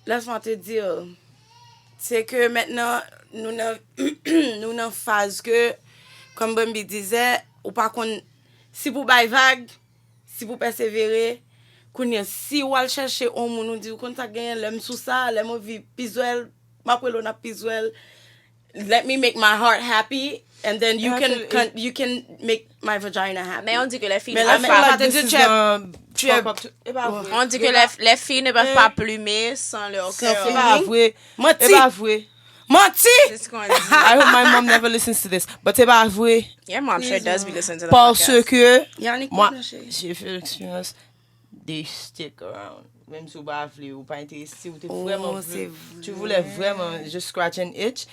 Laisse-moi te dire, c'est que maintenant, nous dans, nous dans phase que, comme Bambi disait, ou pa konn si pou bay vag, si pou pèsevere, kounye a, si w al chèche yon moun, ou di, ou konn sa k genyen, lè m sou sa, lè m anvi pizwèl, m ap rele w, n ap pizwèl, let me make my heart happy, and then you And can, actually, can, you can make my vagina happy. Mais on dit que les filles Mais ne la peuvent fille pas. là, t'as dit, tu es- E pa vre. On dit que les, les filles ne peuvent pas plumer sans leur Sans cœur. E pa vre. Manti. E pa vre. Manti! C'est ce qu'on dit. I hope my mom never listens to this. But e pa vre. Yeah, mom, sure does be listening to the Parce podcast. Que Yannick, moi, non, chérie. J'ai fait l'expérience. They stick around. Menm si w pa vle, ou pa enterese, ou te Oh, vrèman c'est vle. Tu voulais vraiment just scratch an itch.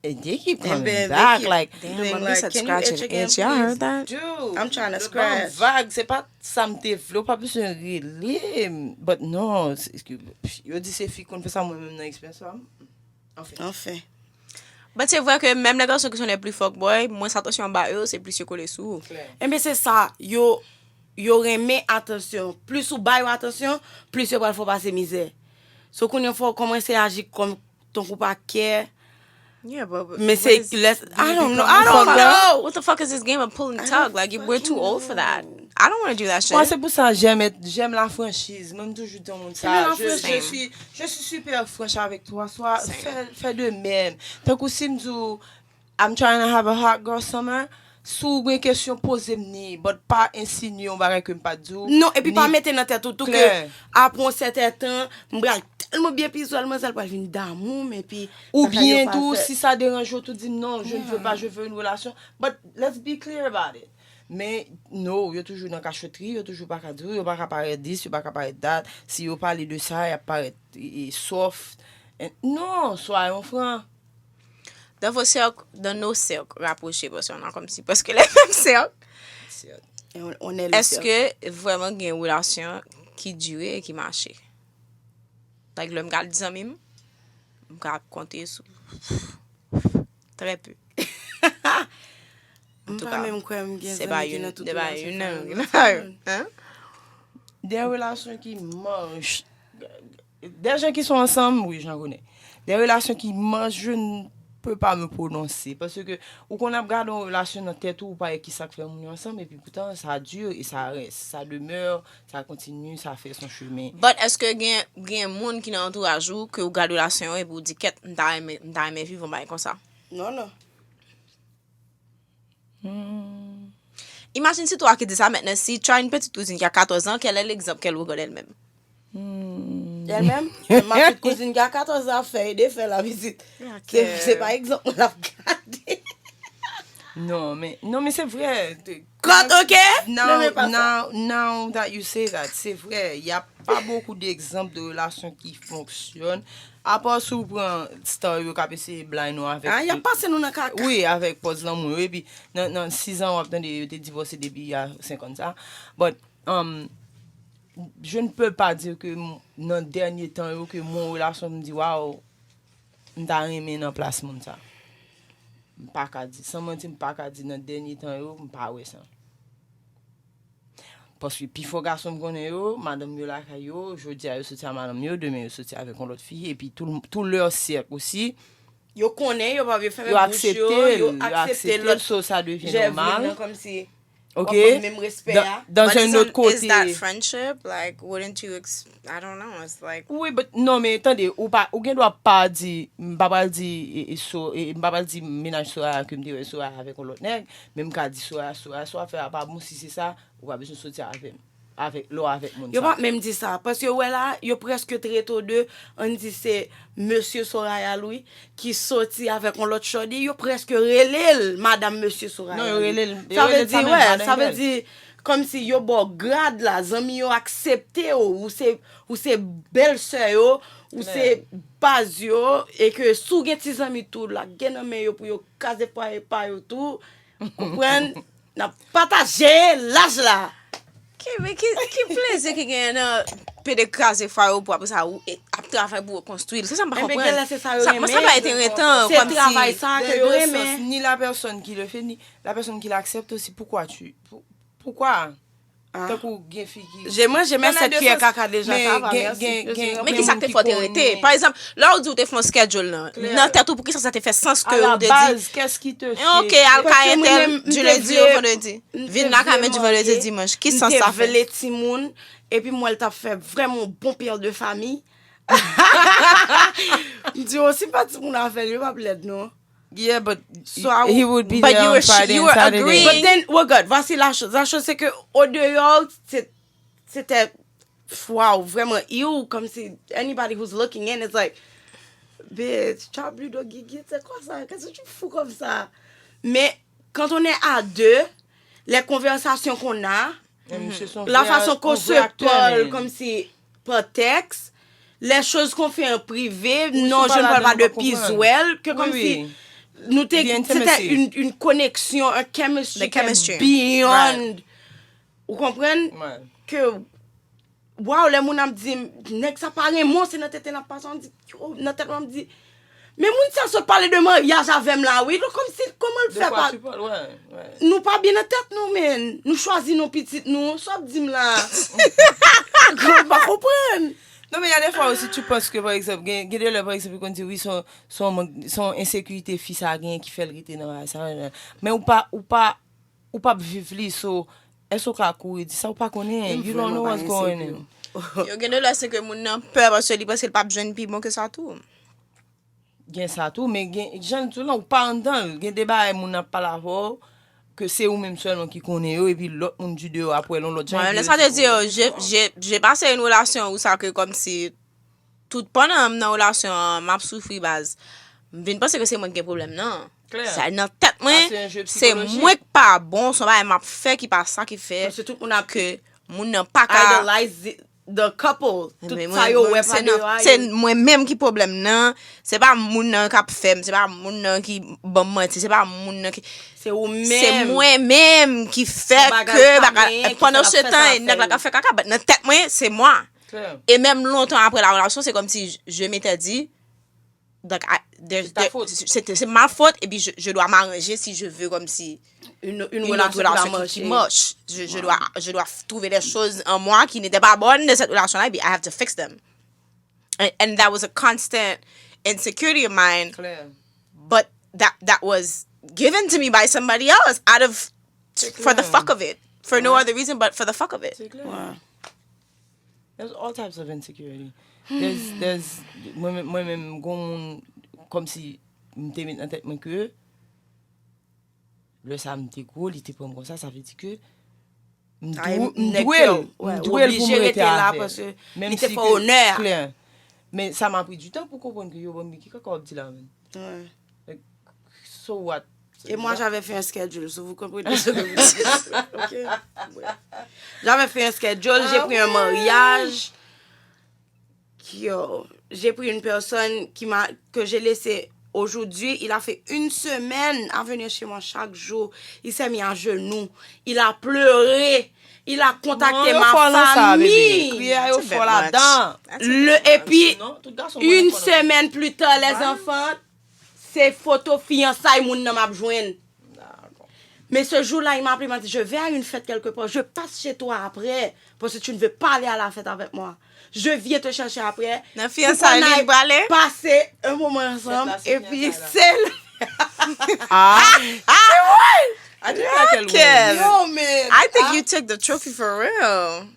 And they keep And coming then they back. keep- Like, Damn, Doing Bambi like, said can you scratch itch an again, itch. Y'all heard please? That? Dude, I'm trying to yo ban m scratch. Vag, se pa sa m te vle, ou pa bezwen rele m. But non, se- yo di se fi konn fè sa, mwen menm nan eksperyans pa m. Anfen. Anfen. But c'est vrai que même les garçons qui sont les plus fuckboys, moins attention ba eux, c'est plus yo kole sou. Enben, se sa, yo, yo renmen atansyon. Plis ou ba yo atansyon, plis yo pral fè w pase mizè. So, kounye a fò w kòmanse aji kòm tankou pa kè. Yeah, but Men se lè, I don't know, I don't fuck know. What the fuck is this game of pull and tug? Like, we're too old for that. I don't want to do that shit. Mwen, se pou sa, j'aime être- j'aime la franchise. Mwen, m toujou di yon moun sa. J'aime la Je, je franchise. suis, je suis super franche avec toi. Soit, fè, fè de même. Tankou si m di w, I'm trying to have a hot girl summer. Si w gen kesyon, poze m ni. But pa ensinye yon bagay ke m pa di w. Non, epi pa Ni- mete nan tèt ou tou ke Klè. apre yon sèten tan, m pral tèlman byen pizwèl, manzèl pral vin damou m, epi Ou sa ka bien yo tou, pa fè. Si sa deranje w tou, di m non, je ne veux pas, je veux une relation. But let's be clear about it. Men, no, yo toujou nan kachotri, yo toujou pa ka di w, yo pa ka parèt this, yo pa ka parèt that. Si yo pale de sa, y ap parèt e, e, soft. And- non, soyons francs. Dans vos cercles, dans nos cercles rapprochés, parce qu'on a comme si presque les mêmes cercles. On, on est le Est-ce cercle. Que vraiment gen relasyon ki dire e ki mache? Like, lè m gade zanmi m, m ka konte sou très peu. M tout pa cas, menm kwè m gen Se pa zanmi ki youn, nan tout se pa relasyon youn sa nan. yo. Hein? Des relations qui marchent. Des gens qui sont ensemble, oui, j'en connais. Des relations qui marchent, je ne peux pas me prononcer. Parce que ou konn ap gade yon relasyon nan tèt ou, ou pa wè ki sa k fè moun yo ansanm, epi poutan sa dure et ça reste, ça demeure, ça continue, ça fait son chemin. But èske gen, gen moun ki nan antouraj ou ke ou gade relasyon epi ou di kèt, m ta renmen, m ta renmen viv yon bagay konsa? Non, non. Hmm. Imagine c'est toi qui dis ça maintenant. Si tu as une petite cousine qui a quatorze ans, quel est l'exemple qu'elle regarde elle-même? Hmm. Elle-même, ma petite cousine qui a quatorze ans ap fè e defè la vizit. Se se pa egzanp mwen ap gade. Non, men, non, men se vre. Kot, ok? Now, Non, men pa sa. Now, now that you say that, se vre, y a pa beaucoup d'exemples de relations qui fonctionnent. Apa si w pran star yo k ap eseye blind nou avèk Ah, y ap pase nou nan kaka. Wi, avèk pòz lanmou yo. Epi nan, nan sis an w ap tande yo te divòse depi y a senk an sa. But, um, je ne peux pas dire que m- nan dènye tan yo ke mwen relasyon m di waw, m ta renmen nan plas moun sa. M pa ka di, san manti, m pa ka di nan dènye tan yo, m pa wè sa. Paske pifò gason m konnen yo, madanm yo lakay yo, jodi a yo soti a madanm yo, demen yo soti avèk yon lòt fi, epi tout, tout lè sèk osi, Yo konnen, yo pa vle fèmen yo bouch yo, aksepte l, yo yo aksepte aksepte l, lòt so sa devyen jèvlin nòmal. Nan kòmsi. Ok? W ap ban menm respè a. Dans un autre côté. But isn't, is that friendship? Like, wouldn't you ex- I don't know. It's like. Wi, but non, men tande, ou pa, ou gen dwa pa di, m pa pral di, e, e, so, e, m pa pral di mennaj Soraya ke m te wè Soraya avèk yon lòt nèg, men m ka di Soraya, Soraya, sa w ap fè a pa bon, si se sa, ou pa bezwen soti avè m. Avèk, lè w avèk moun sa. Yo p ap menm di sa, paske yo wè la, yo prèske trete w de, ann di se mesye Soraya Louis, ki soti avèk yon lòt shorty, yo prèske rele l madanm mesye Soraya Louis. Non, yo rele l, yo rele l sa menm, madanm. Sa vle di, kòmsi yo ba w grad la, zanmi yo aksepte w, ou se, ou se bèlsè yo, ou se baz yo, e ke si w gen ti zanmi tou, lage nan men yo pou yo kraze fwaye pa yo tou, konprann, n ap pataje laj la. Ki, men ki, ki plezi ki genyen nan pede kraze fwaye w pou apre sa ou e, ap travay pou rekonstwi l? Se sa m pa konprann. Enben genlè se sa yo renmen. Sa, mwen sa pa ete rentan kòmsi. Se travay sa ke yo renmen. Ni la personne qui le fait, ni la personne qui l'accepte aussi. Pourquoi tu, pou, Poukwa? Tankou gen fi ki. J'ai mangé mes sept cuillères caca déjà, ça va, merci. Men kisa k te fè w te rete? Pa egzanp, lè w di w te fè yon schedule nan, nan tèt ou, poukisa sa te fè sans ke ou te di, ok, al kay entèl, di lendi o vandredi. Vin lakay mwen di vandredi, dimanch. Ki sans sa fè? M te vle timoun, epi m wè l t ap fè vrèman yon bon pè de fanmi. M di, o, si m pa timoun avè l, yo p ap lèd, non. Yeah, but so I, he would be there on Friday and Saturday. But then, we're good. Voici la chose. La chose, c'est que au dehors, c'est, c'était, wow, vraiment, ew, comme si anybody who's looking in, it's like, bitch, tu as bu de Guigui, c'est quoi ça? Qu'est-ce que tu fous comme ça? Mais quand on est à deux, les conversations qu'on a, la façon qu'on se parle, comme si par texte, les choses qu'on fait en privé, non, je ne parle pas de pizwèl, ke kòmsi nou te, c'était une, une connexion, un chemistry qui est beyond. Ou konprann? Ke, waw, lè moun ap di m, nèg sa pa renmen w, se nan tete n ap pase, m di, yo, nan tèt mwen, m di, men moun sa sot pale de maryaj avè m la, wi, donk kòmsi, kòman l fè pa. Nou pa byen nan tèt nou, men. Nou chwazi non pitit nou. Sa w ap di m la? M pa konprann. Non, men y a des fois aussi, tu penses que, par exemple, gen, gen de lè, par exemple, yo konn di, wi, se yon, se yon mank, se yon ensekirite fi sa genyen ki fè l rete nan bagay sa. Men ou pa, ou pa, ou p ap viv li, so, èske w ka kouri di sa? Ou pa konnen. You don't know what's going on. Yo gen de lè, se ke moun nan pè paske li panse l p ap jwenn pi bon ke sa tou. Gen sa tou, men gen, jan l di w lan, ou pa anndan l. Gen de bagay moun nan ap pale avè w, ke se ou menm sèlman ki konnen yo, epi lòt moun di deyò ap wè l yon lòt jan. Mwen, lè sa te di yo, j'ai, j'ai, j'ai passé une relation où sa ke kòmsi, tout pandan m nan relasyon an, m ap soufri baz. M vin panse ke se mwen ki gen pwoblèm nan. Sa nan tèt mwen, se mwen k pa bon, se yon bagay m ap fè ki pa sa ki fè ke moun nan pa ka. The couple. Tout sa yo wè pa deyò a. Se mwen menm ki pwoblèm nan. Se pa moun nan k ap fè m. Se pa moun nan ki ban m manti. Se pa moun nan ki. Se ou menm. Se mwen menm ki fè ke bagay. Pandan se tan, nèg la ka fè kaka, but nan tèt mwen, se mwen. E menm lontan apre la relasyon, se kòmsi je m'étais dit, donc, I- there- there- c'est c'est ma faute, et puis je, je dois m'arranger si je veux comme si une, une autre relation qui, qui marche. Je, je dois, je dois trouver des choses en moi qui n'étaient pas bonnes de cette relation-là, et puis I have to fix them. And, and that was a constant insecurity of mine. But that, that was given to me by somebody else out of, for the fuck of it. For no other reason but for the fuck of it. There's all types of insecurity. There's, there's, mwen menm, mwen menm, gon moun, kòmsi m te met nan tèt mwen ke lè sa m te gwo, li te pran m konsa, sa vle di ke m dwe l, m dwe l pou m rete avè l. Menm si ke klè. Men sa m ap pran du tan pou konprann ke yo, bon, men ki kaka w ap di la menm. So what? Et moi, j'avais fait un schedule, so vous comprenez ce que je veux dire. Ok? J'avais fait un schedule, j'ai pris un mariage. Yo, j'ai pris une personne qui m'a, que j'ai laissé aujourd'hui. Il a fait une semaine à venir chez moi chaque jour. Il s'est mis à genoux. Il a pleuré. Il a contacté ma famille. Kriye a yo fò ladan. Et puis, une semaine plus tard, les enfants, se foto fiyansay moun nan m ap jwenn. Mais ce jour-là, il m'a appelé, il m'a dit, je vais à une fête quelque part, je passe chez toi après, parce que tu ne veux pas aller à la fête avec moi. Je viens te chercher après. Nan fiyansay li, li prale? Passer un moment ensemble, et puis c'est le... Ah! C'est vrai! I think Raquel win. Yo, man. I think you took the trophy for real.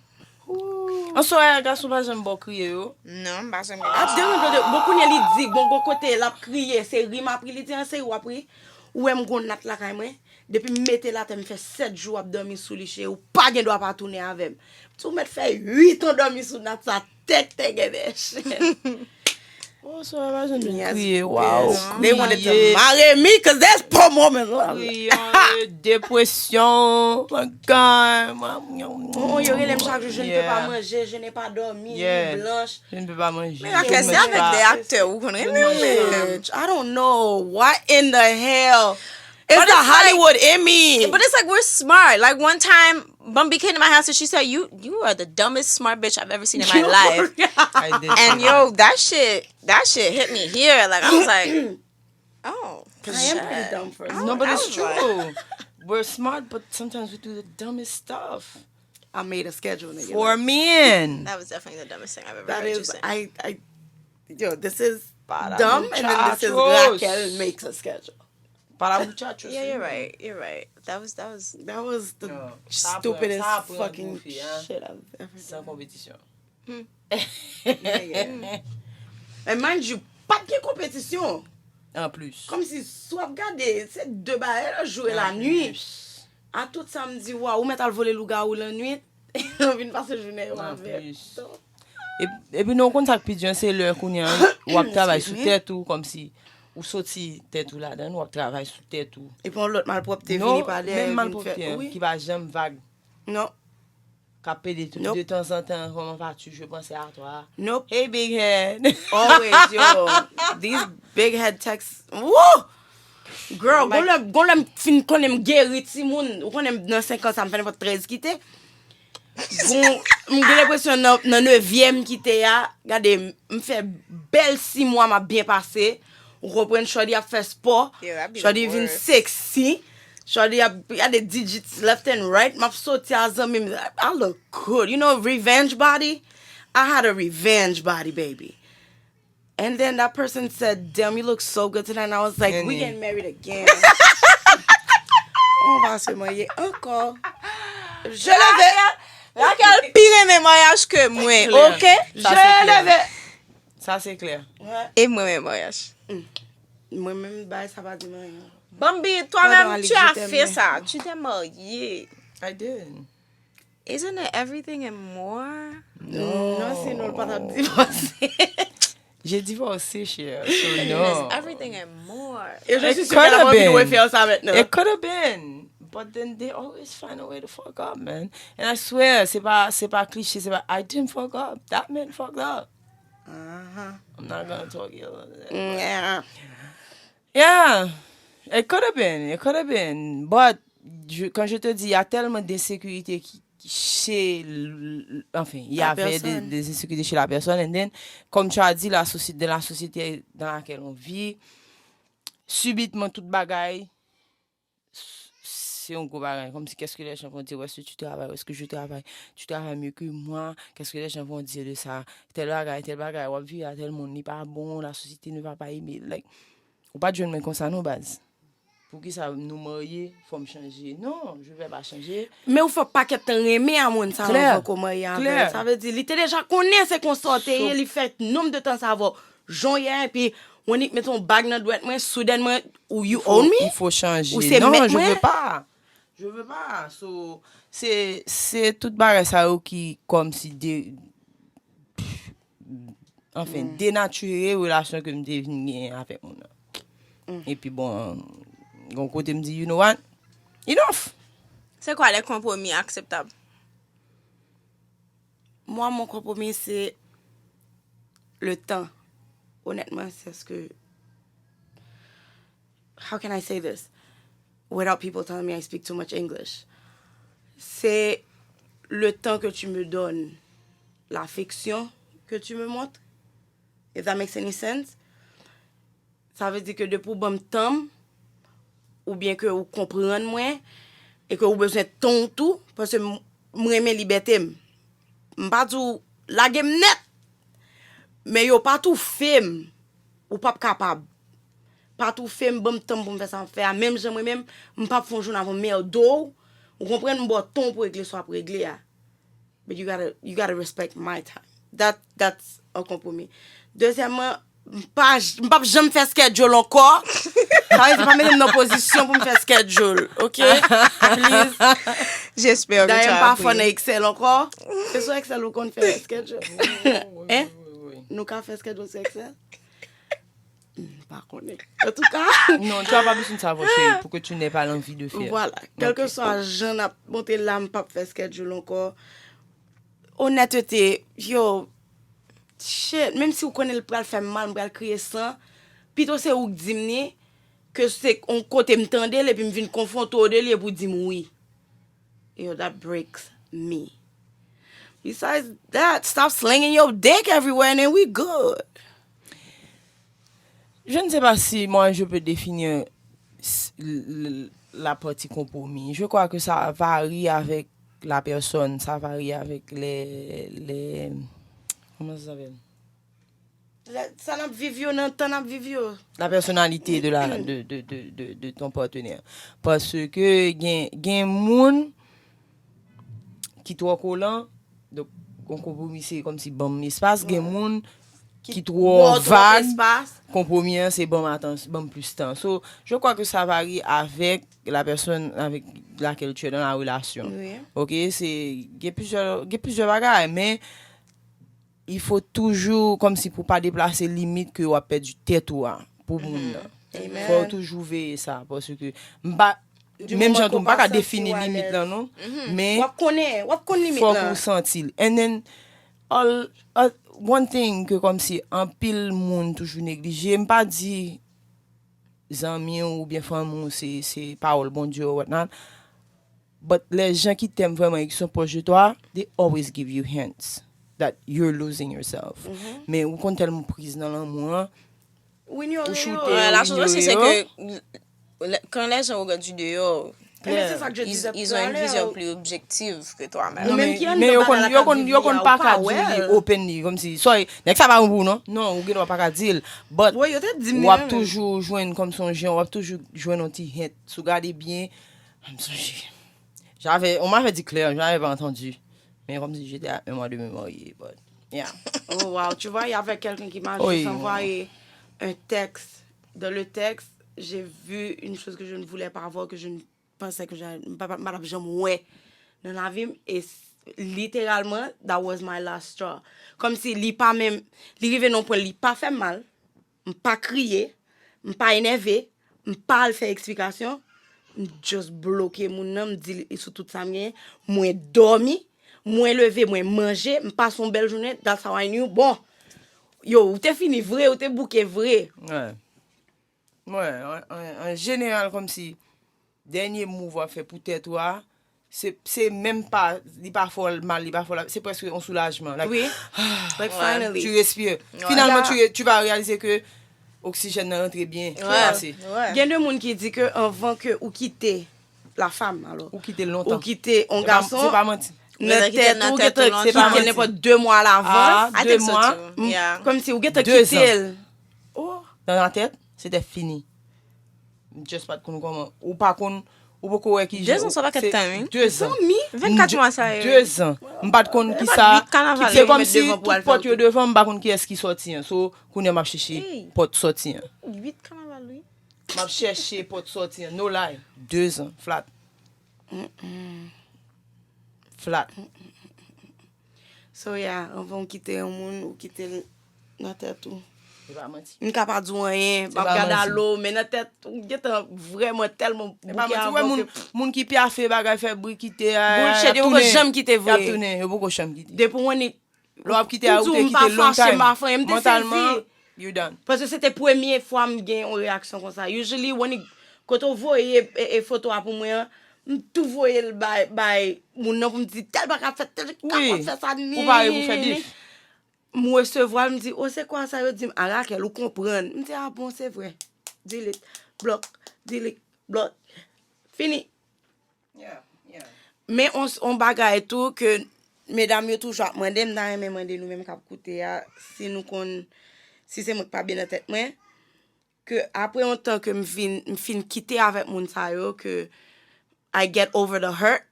An sware, gason pa janm ba w kriye yo. Non, m pa janm Ap deranj de bon kounye li di bon gon kote l ap kriye se ri m ap ri li di an se ou ap ri. Ou wè m gon nat lakay mwen. Depi m mete l atè m fè sèt jou ap dòmi sou li cheri ou pa gen dwa pa tounen avè m. Ti ou mèt fè uit an dòmi sou nat sa tèk tèk gen dè chèn. Oh, so pa janm kriye, wow. They wanted to marry me cause that's poor woman love. Kriye, euh, depresyon, my God. Oh, yo rele m chak jou, je ne peux pas manger, je n'ai pas dormi, nuit blanche. Je ne peux pas manger. Men Raquel, se avèk de aktè ou konn renmen wi. Bitch, I don't know what in the hell. It's the Hollywood in me. But it's like we're smart. Like one time, Bambi came to my house and she said, "You, you are the dumbest smart bitch I've ever seen in my life." I did And say yo, that shit, that shit hit me here. Like I was like, oh, I am pretty dumb for No, but it's true. We're smart, but sometimes we do the dumbest stuff. I made a schedule, nigga. For men. That was definitely the dumbest thing I've ever That heard you is, say. I, I, yo, this is Para dumb, and then this is muchachos. Raquel makes a schedule. Para muchachos. Yeah, you're right. You're right. That was that was That was the No, sa stupidest apre, sa apre fucking goofy, hein? Shit I've ever San done. Konpetisyon. Nigga. And mind you, pa t gen konpetisyon. An plis. Kòmsi si w ap gade, se de bagay la, jou e lannuit. A tout sa m di, waw, ou mèt al vole lougawou lannuit. Ou vin pase jounen yo An avè. plis. Epi nou konn sa k pi di an, se lè kounye an w ap travay sou tèt ou, kòmsi ou soti tèt ou ladan, w ap travay sou tèt ou. Epi yon lòt malpwòpte Non, vini pa dèyè menm vin fè. Malpwòpte an Wi. Ki pa janm vag, Non. K ap pede tou Nope. De tanzantan, comment vas-tu, je pensais à toi. Nope. Hey, big head. Always, yo. These big head texts. Woo! Girl, gon lè, gon lè m fin konnen m geri timoun. Ou konnen m nan senk an sa, m fè nenpòt trèz kite. Gon, m gen lenpresyon nan, nan nevyèm kite a, gade, m fè bèl sis mwa m ap byen pase. Ou konprann, Shorty ap fè spò. Yeah, that'd be the Shorty vin worst. Sexy. Shorty ap gade digits left and right. M ap soti a zanmi m. I look good. You know, revenge body. I had a revenge body, baby. And then that person said, "Damn, you look so good tonight." And I was like, And "We then- getting married again." On va se marier encore. Je le veux. Raquel pi renmen maryaj ke mwen, Klè. ok? Sa Je se le klè. veux. Sa se klè. E mwen renmen maryaj. Mwen menm bay sa pa di mwen anyen. Bambi, toi Pardon, même, Alex, tu je as t'aime, fait mais- ça. Tu t'es marié. I did. Isn't it everything and more? Non, sinon l pa t ap divorce. J'ai divorcé, cher. So It's no. everything and more. Et je It suis sûre qu'elle could a have envie de been. Refaire ça maintenant. It could have been. But then they always find a way to fuck up, man. And I swear, se pa, se pa cliché, se pa, I didn't fuck up. That man fucked up. Uh-huh. I'm not gonna talk you about that. Yeah. Yeah, it could have been, it could have been. But je- quand je te dis, il y a tellement d'insécurité qui, qui- chez, l- l- enfin, il y La avait des, personne. Des insécurités chez la personne. And then, comme tu as dit, la société, dans la société dans laquelle on vit, subitement, tout bagay, c'est un gros bagay. Comme si, qu'est-ce que les gens vont dire? Où est-ce que tu travailles? Où est-ce que je travaille? Tu travailles mieux que moi. Qu'est-ce que les gens vont dire de ça? Tel bagay, tel bagay. W ap viv a tel moun, li pa bon, la société ne va pas aimer. Like, ou pa t jwenn mwen konsa non, baz. Poukisa nou marye, fò m chanje? Non, je vais pas changer. Men ou fè pakèt tan renmen a moun sa Klè. Anvan ko marye avè Klè. l. Sa vle di, li te deja konnen se konsa w te ye, li fè nonm de tan sa avè w. Jan w ye a, epi w annik met yon bag nan dwèt mwen, soudènman, ou you Faut- own me? Il faut changer. Ou se Non, mèt je mwen? veux pas. Je veux pas. So, se, se tout bagay sa yo ki kòmsi de, anfen, denatire relasyon ke m te vin genyen avèk moun nan. Epi bon, gon kote m di, you know what? Enough! C'est quoi les compromis acceptables? Moi, mon compromis, c'est le temps. Honnêtement, c'est ce que. How can I say this without people telling me I speak too much English? C'est le temps que tu me donnes, l'affection que tu me montres, if that makes any sense. Sa vle di ke depi w ban m tan m, oubyen ke ou konprann mwen, e ke ou bezwen tan w tou, paske m, m renmen libète m. M pa di w lage m nèt, men yo pa toufe m, ou p ap kapab. pa toufe m, ban m tan pou m fè sa m ap fè a. Menm jan mwen menm, m p ap fè yon jounen ap anmède w. Ou konprann, m ba w tan pou w regle sa w ap regle a. But you gotta, you gotta respect my time. That, that's a konpwomi. Dezyèmman, m pa, m p ap janm fè schedule ankò. Sa vle di, pa mete m nan pozisyon pou m fè schedule, ok? Please. J'espère que tu Dayè, m as pa fò nan appris. Excel ankò. Se sou Excel ou konn fè schedule. Hein? Nou ka fè schedule sou Excel? M pa konnen. Antouka. Non, tu as pas besoin de savoir, chérie, pour que tu n'aies pas l'envie de faire. Voilà. Kèlkeswa jan n ap monte la, m p ap fè schedule ankò. Onètete, yo, shit, menm si w konnen l pral fè m mal, m pral kriye san, pito se ou k di m li, ke se yon kote m tande l epi m vin konfwonte w de li epi w di m wi. Yo, that breaks me. Besides that, stop slinging your dick everywhere and then we good. Je ne sais pas si moi je peux définir s- l- l- la partie compromis. Je crois que ça varie avec la personne, ça varie avec les, les comment ça s'appelle? Sa n ap viv yo nan tan n ap viv yo. La personnalité de, la, de, de, de, de, de ton partenaire. Paske gen, gen moun ki twò kolan, donk yon konpwomi se kòmsi ban m espas, gen moun ki twò vag, konpwomi an se ban m atans, ban m plis tan. So, je crois que ça varie avec la personne avec laquelle tu es dans la relation. Wi. Ok, se gen plizyè, gen plizyè bagay, men il faut toujours, kòmsi pou pa deplase limit ke w ap pèdi tèt ou a pou moun nan. Fò w toujou veye sa, paske m pa, menm jan tou, m pa ka defini limit lan non, men W ap konnen, w ap konn limit fòk lan. Ou santi l. And then, all, all, one thing ke kòmsi anpil moun toujou neglije, m pa di zanmi w oubyen fanmi w se, se pawòl Bondye ou whatnot. But les gens qui t'aiment vraiment et qui sont proches de toi, they always give you hints that you're losing yourself. Men ou konn tèlman priz nan lanmou an, Ou inyore ou yo. choute, Ouais, la ou chose aussi, c'est inyore yo. Que le- quand les gens regardent du dehors, Ebyen, se sa ke je ils, disais ils tout ont à une l'heure. vision plus objective que toi-même. Ou menm ki anndan Men yo bagay konn, la yo ka konn, viv yo li konn a, pa ou ka pa di wè li l. Openly, kòmsi, sorry, nèg sa pa bon pou ou non. Non, ou gen dwa pa ka di l. But Wi, yo te di m w ap li menm. Toujou jwenn kòmsi yon jan, w ap toujou jwenn yon ti hint. Si w gade byen, m sonje. J'avais, on m'avait dit clair, je n'avais pas entendu. Mais comme si j'étais à un mois de me marier, but yeah. Oh wow, tu vois, il y avait quelqu'un qui m'a Oui. Juste envoyé un texte. Dans le texte, j'ai vu une chose que je ne voulais pas voir, que je ne pensais que je ne pa- pa- m pa t ap janm wè nan lavi m. E s- literalman, that was my last straw. Kòmsi li pa menm, li rive nan pwen li pa fè m mal, m pa kriye, m pa enève, m pa al fè eksplikasyon, m just bloke moun nan, m di li sou tout sa m genyen, mwen dòmi, mwen leve, mwen manje, m pase yon bèl jounen, that's how I knew. Bon, yo, ou te fini vre, ou te bouke vre. Ouais. Ouais, an, an, an jeneral, kòmsi dènye move w ap fè pou tèt ou a, se, se menm pa, li pa fè w mal, li pa fè w la, se prèske yon soulajman. Like, Wi. Like, finally. Tu respires. Finalement, tu, tu vas réaliser que oxygène nan rantre byen, Ouais. Pase. Ouais. Gen de moun ki di ke anvan ke ou kite la femme, alors, Ou kite l lontan. Ou kite yon Se pa- gason Se pa manti. nan Rete tèt nan ou, tèt gentan ou lontan. kite l nenpòt de mwa lavan. Ah, I de think so mwa. too. Yeah. Kòmsi ou gentan Deux kite l. Oh, Dans la tête, c'était fini. Just pa t konn kòman. Ou pa konn, ou poko wè ki jan. Deux ans, se pa kèk Se time, wi. Deux ans. Zanmi. Vennkat mwa sa ye. Deux ans. M pa t konn ki Epa, sa. uit kanaval Se yo kòm met si devan pou tout al fè pòt yo tout. Devan m, m pa konn ki es ki sòti an. So, kounye a m ap chèche Hey. Pòt sòti an. Uit kanaval, wi. M ap chèche pòt sòti an. No lie. Deux ans. Flat. Flat. So yeah, anvan w kite yon moun, ou kite l nan tèt ou. Se pa manti. M ka pa di w anyen, Se m ap pa gade manti. alo, men nan tèt ou gentan vrèman tèlman E pa bouke manti, wè avan moun, ke moun ki pyafe bagay, fè bri kite a, Bullshit, y ap yo poko tounen. janm kite Y ap vre. Tounen, yo poko janm kite. Depi w annik Lè w ap kite a, m ou di te w m pa kite long fache, m time. pa fè anyen, m te Mantalman, sezi. You done. Paske se te premye fwa m gen yon reyaksyon konsa. Usually, when it, kote w voye e, e foto a pou mwen an, m tou voye l bay, bay moun nan pou m di tèl bagay ap fèt, tèl ka Wi. Ap fè sa ni. Ou pare pou fè bif. M resevwa l, m di, "O, se kwa sa?" Yo di m, "A, Raquel, ou konprann." M di, "A bon, se vre." Delete, block, delete, block. Fini. Men on, on bagay tou ke medam yo toujou ap mande, m ta renmen mande nou menm k ap koute a, si nou konn, si se mwen k pa byen nan tèt mwen, ke apre yon tan ke m vin, m fin kite avèk moun sa yo, ke I get over the hurt,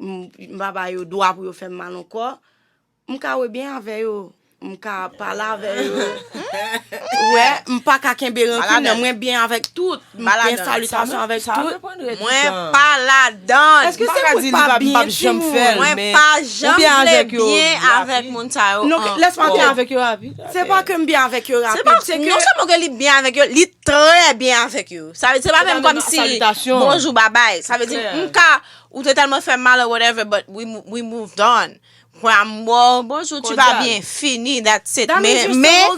m m pa ba yo dwa pou yo fè m mal ankò, m ka rebyen avè yo. M ka pale avè yo. Ou wè, m pa ka kenbe rankin nan. Mwen byen avèk tout. M gen salitasyon avèk tout. Mwen pa ladan. Èske se pou pa byen timoun? Mwen pa janm vle byen avèk moun sa yo ankò. Non, lès m antre avèk yo rapid. Se pa ke m byen avèk yo rapid. Se ke non sèlman ke li byen avèk yo, li trè byen avèk yo. Sa vle di se pa menm kòmsi bonjou babay. Sa vle di m ka ou te tèlman fè m mal or whatever, but we, we moved on. Kwen a m, wow, bonjou, tu vas bien, fini, that's it. Men, men,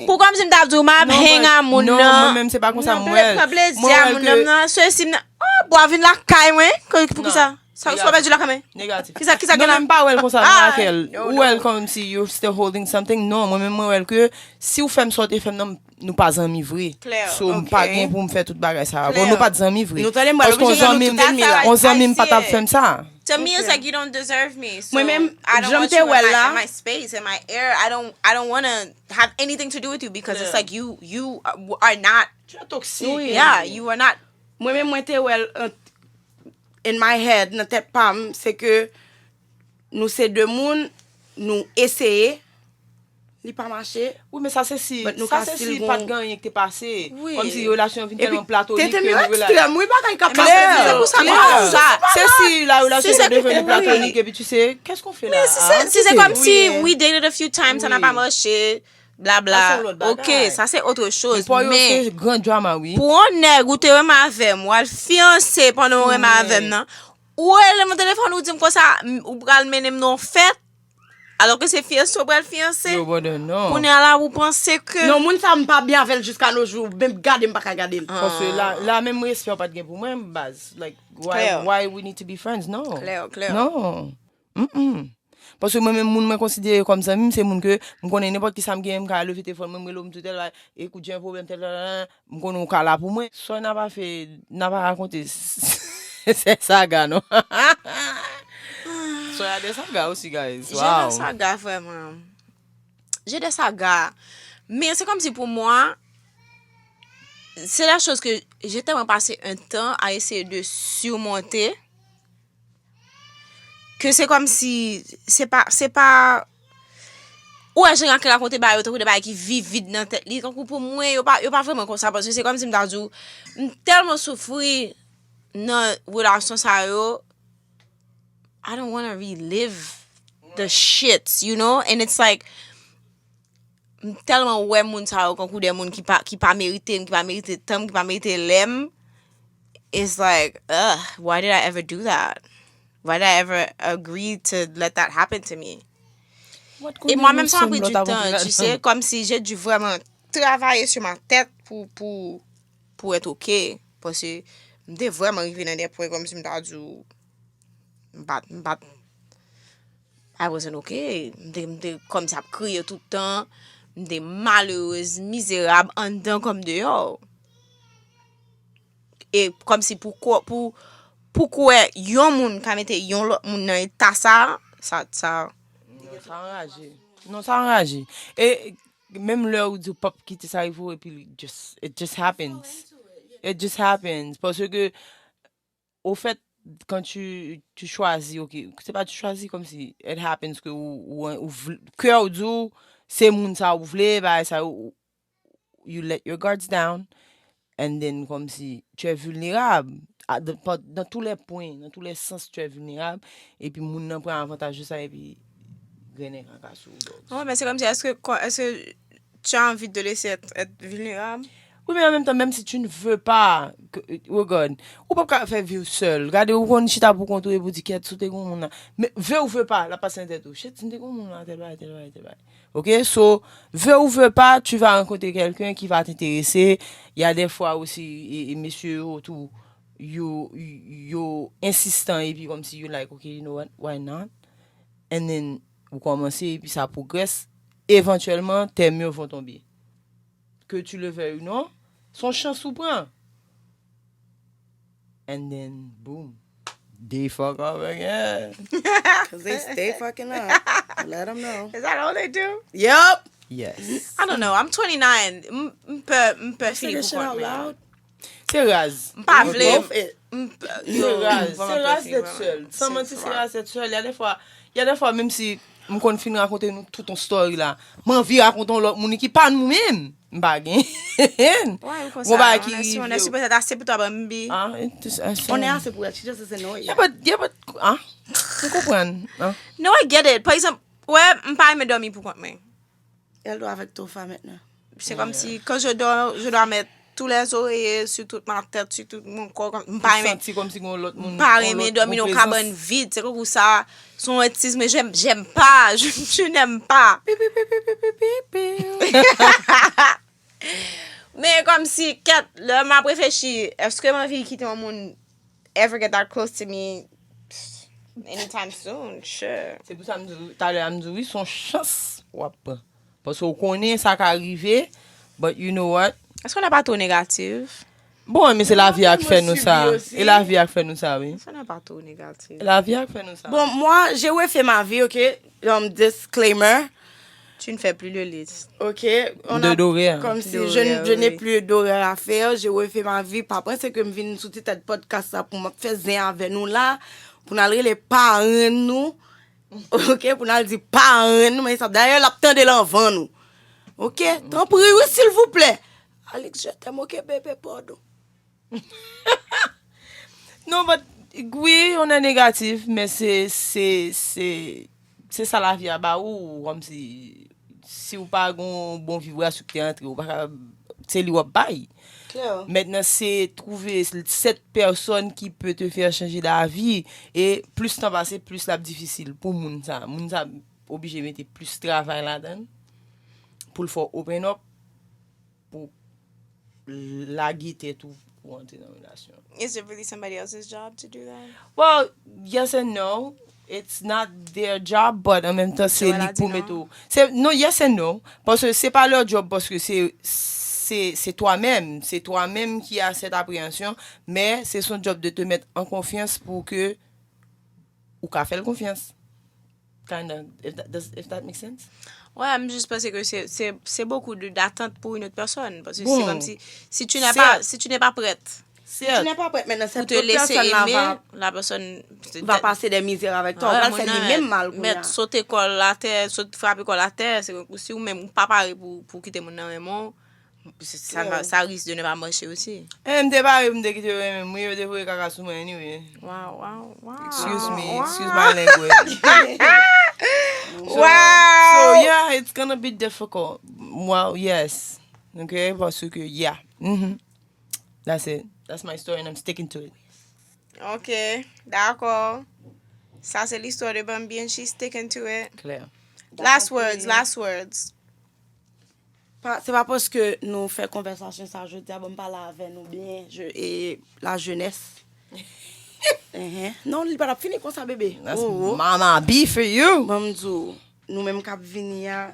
pou kòmsi m ta di w m ap hang a moun nan. Non, mwen menm se pa konsa m wè l. Pran plezi a moun nan, nan, sesi m nan. Oh, bwa vin lakay mwen. Poukisa? Sa w pèdi lakay mwen? Negatif. Kisa, kisa gen la? Non, men m pa wè l konsa, non, Raquel. Ou wè l kòmsi you're still holding something. Non, mwen menm mwen wè l ke si w fè m sa w te fè m nan, nou pa zanmi vre. So m pa gen pou m fè tout bagay sa. Bon, nou pa t zanmi vre. Paske yon zanmi m, yon zanmi m pa t ap fè m sa. To me, it's like you don't deserve me. So mwen menm, I don't want you in my, in my space, in my air. I don't, I don't want to have anything to do with you because it's like you, you are not. Tu es toxique. Yeah, you are not. Mwen menm, mwen te wè l in my head, nan tèt pa m, se ke nou se de moun, nou eseye, li pa mache. Wi, men sa se si, sa se si pa t gen anyen ki te pase. Kòmsi relasyon an vin tèlman platonik ke nou realize. Tete m yo ekstrèm, wi, bagay k ap pase. Se pou sa m ap di sa. Se si la relasyon te deveni platonik epi tu sais, qu'est-ce qu'on fait là? Si se kòmsi we dated a few times, sa n a pa mache, blabla. Ok, sa se otre choz. Men pou yon nèg ou te renmen avè m, w al fiyanse pandan w renmen avè m nan, ou rele m nan telefòn, ou di m konsa, ou pral mennen m nan yon fèt. Alò ke se fiyanse w pral fiyanse. Yo, brother, non. Kounye a la, ou panse ke. Non, moun sa m pa byen avè l jiska no jou, menm gade m pa ka gade l. Paske la, la menm respè w pa t gen pou mwen, baz. Like, why, why we need to be friends? Non. Klè, klè. Non. Mm-mm. Paske mwen menm moun mwen konsidere kòm zanmi m, se moun ke m konnen nenpòt ki sa m genyen, m ka leve telefòn mwen, m rele w, m di w tèl bagay, e kout jan pwoblèm, tèl, tèl, tèl, m konnen w ka la pou mwen. Sòy n a pa fè, n a pa rakonte. Se saga, non? Sòy a de saga osi, guys. Wow. J'ai des sagas, vraiment. J'ai des sagas. Mais c'est comme si pour moi, c'est la chose que j'ai tellement passé un temps à essayer de surmonter. Ke se kòmsi se pa, se pa, ou wè jan Raquel rakonte bagay yo tankou de bagay ki vivid nan tèt li, tankou pou mwen yo pa, yo pa vrèman konsa, paske se kòmsi m ta di w m tèlman soufri nan relasyon sa yo. I don't wanna relive the shits, you know, and it's like m tèlman wè moun sa yo kankou de moun ki pa, ki pa merite m, ki pa merite tan m, ki pa merite lè m. It's like, ugh, why did I ever do that? Why did I ever agree to let that happen to me? E mwen menm sa mwen pran du tan, tu sais, comme si j'ai dû vraiment travailler sur ma tête pour, pour, pour être ok. Paske m te vrèman rive nan de pwen kòmsi m ta di w m pa t, m pa t I wasn't okay. M te, m te kòmsi ap kriye tout tan. M te malerez, mizerab anndan kòm deyò. E kòmsi pou kwè, pou, pou kwè yon moun ka mete yon lòt moun nan eta sa, sa, sa. Non, sa anraje. Non, sa anraje. E menm lè ou di w p ap kite sa rive w, epi just, it just happens. It just happens. Paske au fait, quand tu, tu choisis, ok, se pa tu choisis comme si it happens que ou, ou, ou vle, kè w di w se moun sa ou vle, bagay sa, ou, you let your guards down, and then comme si tu es vulnérable. À, dans, dans tous les points, dans tous les sens, tu es vulnérable, epi moun nan pran avantaj de sa, epi grennen kaka sou ou. Bon, men se kòmsi, èske, èske tu as envie de laisser être, être vulnérable? Wi, men an menm tan, menm si tu ne veux pas, regarde, ou p ap ka fè vi w sèl. Gade, ou konn chita pou kont ou epi w di, kèt, si w te gen yon moun la. Men, veux ou veux pas, l ap pase nan tèt ou. Shit, si m te gen yon moun la, tèl bagay, tèl bagay, tèl bagay. Ok, so, veux ou veux pas, tu vas rencontrer quelqu'un qui va t'intéresser. Il y a des fois aussi, e, e mesye yo tou, yo, yo ensistan, epi kòmsi you like, ok, you know what, why not? And then, ou kòmanse, epi sa pwogrès, evantyèlman, tes murs vont tomber. Que tu le veuilles ou non, se yon chans ou pran. And then, boom. They fuck up again. Because they stay fucking up. Let them know. Is that all they do? Yep. Yes. I don't know. I'm twenty-nine. M m pè m pè fini pou kont mwen. Se raz. M pa vle. Se raz. Se raz d'être seule. San manti, se raz d'être seule. Il y a des fois, il y a des fois, menm si m konn fin rakonte nou tout yon story la, m anvi rakonte yon lòt moun ki pa nou menm. M pa gen. Yon bagay ki rive. On est supposé être assez pour toi, Bambi. Ah, On est assez pour elle. She just doesn't know it Yeah, yet. But, yeah, but, ah, m konprann. Ah. No, I get it. Pa egzanp, wè, m pa renmen dòmi pou kont mwen. Elle doit avec Tofa maintenant. C'est comme si quand je dors, je dois mettre tous les oreillers sur toute ma tête, sur tout mon corps. Comme, m pa renmen, Santi kòmsi gen yon lòt moun. m pa renmen dòmi nan yon kabann vid. C'est comme ça. Son autisme, j'aime, j'aime pas. Je, je n'aime pas. Men kòmsi, kèt, lè m ap reflechi, èske m anvi kite yon moun ever get that close to me anytime soon? Sure. Se pou sa m di w, talè a m di w, wi, se yon chans w ap pran. Paske w konnen sa ka rive, but you know what? Est-ce qu'on n'est pas trop négatif? Bon, men se lavi a k fè nou sa. E lavi a k fè nou sa, wi. Est-ce qu'on n'est pas trop négatif? E lavi a k fè nou sa. Bon, moi, j'ai refait ma vie, ok? Um, disclaimer. Tu ne fais plus de liste. Ok? On De a- d'horaire. Comme si D'horaire, je, je n'ai oui. plus d'horaire à faire. J'ai refait ma vie. Pa panse ke m vin sou ti tèt podcast la pou m ap fè zen avè nou la. Pou n al rele parenn nou. Ok? Pou n al di parenn nou. Men sa, dayè, l ap tande l anvan nou. Ok? Tanpri, wi, silvouplè. Alex, je t'aime, ok, bébé, pardon. Non, but, wi, on est négatif, men se, se, se, se sa lavi a ba ou, kòmsi, si w pa gon bon vibrasyon ki te antre, ou pa ka, se li w ap bay. Claire. Maintenant, c'est trouver cette personne qui peut te faire changer d'avis. E plis tan pase, plis l ap difisil pou moun sa. Moun sa oblije mete plis travay ladan l pou l fè w open up, pou lage tèt ou pou antre nan relasyon. Is it really somebody else's job to do that? Well, yes and no. It's not their job, but an menm tan, se Joel li a k pou di mete non. w. Se, non, yes and no. Paske se pa leur job, paske se, se, se toi-même. Se toi-même qui a cette appréhension, men se son job de te mettre en confiance pou ke ou ka fè l konfyans. Kinda, if that, does, if that makes sense. Ouais, m jis panse ke se, se, se beaucoup de, d'attente pour une autre personne. Parce que Bon. C'est comme si, si tu n'es C'est- pas, si tu n'es pas prête Si tu n'es pas prête maintenant, pour cette te autre laisser personne-là aimer, va, la personne va passer des misères avec toi. Ouais, Ou va moun sèvi nan menm mal kounye a. Mèt sote kò l atè, sote frape kò l atè, se si ou menm ou pa pare pou, pou kite moun nan renmen w, ça, va- ça risque de ne pas marcher aussi. Eh, m te pare pou m te kite yo renmen m, wi, yo te voye kaka sou mwen anyway. Wow, wow, wow. Excuse me, excuse my language. Wow. So, yeah, it's gonna be difficult. Well, yes. Ok, paske, yeah. Mhm. That's it. That's my story and I'm sticking to it. Ok, dakò. Sa se listwa de Bambi and she's sticking to it. Klè. Last words, last words. Pa- Se pa paske nou fè konvèsasyon sa jodi a, bon, m pale avè nou byen, je, e la jeunesse. Enhen. Non, li pa t ap fini konsa, bebe. That's Oh, oh. Mama B for you. Bon, m di w, nou menm k ap vini a,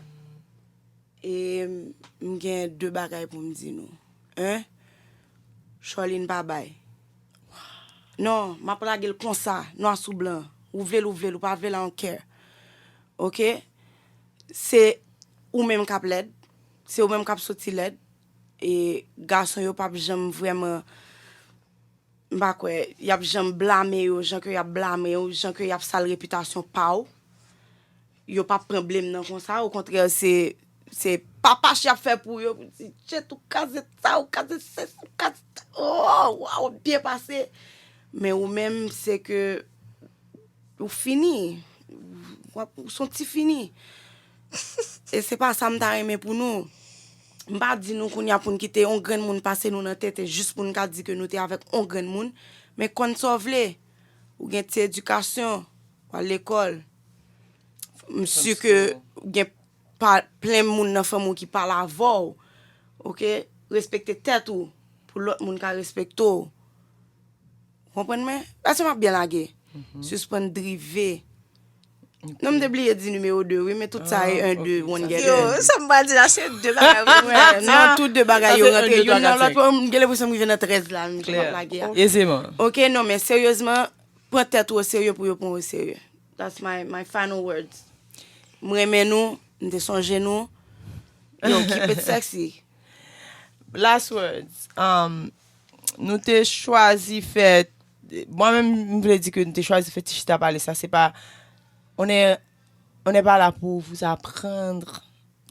e m gen de bagay pou m di nou. En, Charlene pa bay. Non, m ap lage l konsa, nwa sou blan. Ou vle l, ou vle l, ou pa vle l, I don't care. Ok? Se ou menm k ap lèd, se ou menm k ap soti lèd, e gason yo p ap janm vrèman, m pa kwè, y ap janm blame yo, jan ke y ap blame yo, jan ke y ap sal repitasyon pa w. Yo p ap pran blame nan konsa, okontrè, se, se papach y ap fè pou yo, pou di, Tchèt, ou kraze sa, ou kraze se, ou kraze sa, oh, waw, w ap byen pase. Men ou menm, se ke ou fini. W ap, ou s on ti fini. E se pa sa m ta renmen pou nou. M pa di nou kounye a pou n kite yon grenn moun pase nou nan tenten jis pou n ka di ke nou te avèk yon grenn moun. Men konn sa w vle. Ou gen ti edikasyon, w al lekòl. M si ke gen pa, plen moun nan fanmi w ki pale avè w. Ok? Respekte tèt ou pou lòt moun ka respekte w. Ou konprann mwen? Èske m ap byen lage? Sispann drive. Non, m te bliye di nimewo de, wi, men tout sa e en, de, one, get Yo, sa m pral di la, se de bagay. Ouais, non, tout de bagay yo Sa se rantre. un, deux, Youn nan trois, lòt, m gen lenpresyon m rive nan trèz la, m ap lage a. Aisément. Ok, non, men seryezman, pran tèt ou o serye pou yo pran w o serye. That's my, my final words. M renmen nou, m te sonje nou. Yo, keep it sexy. Last words. Um, nou te chwazi fè, mwen menm, m vle di ke nou te chwazi fè ti chita pale sa, se pa, on est, on n'est pas là pour vous apprendre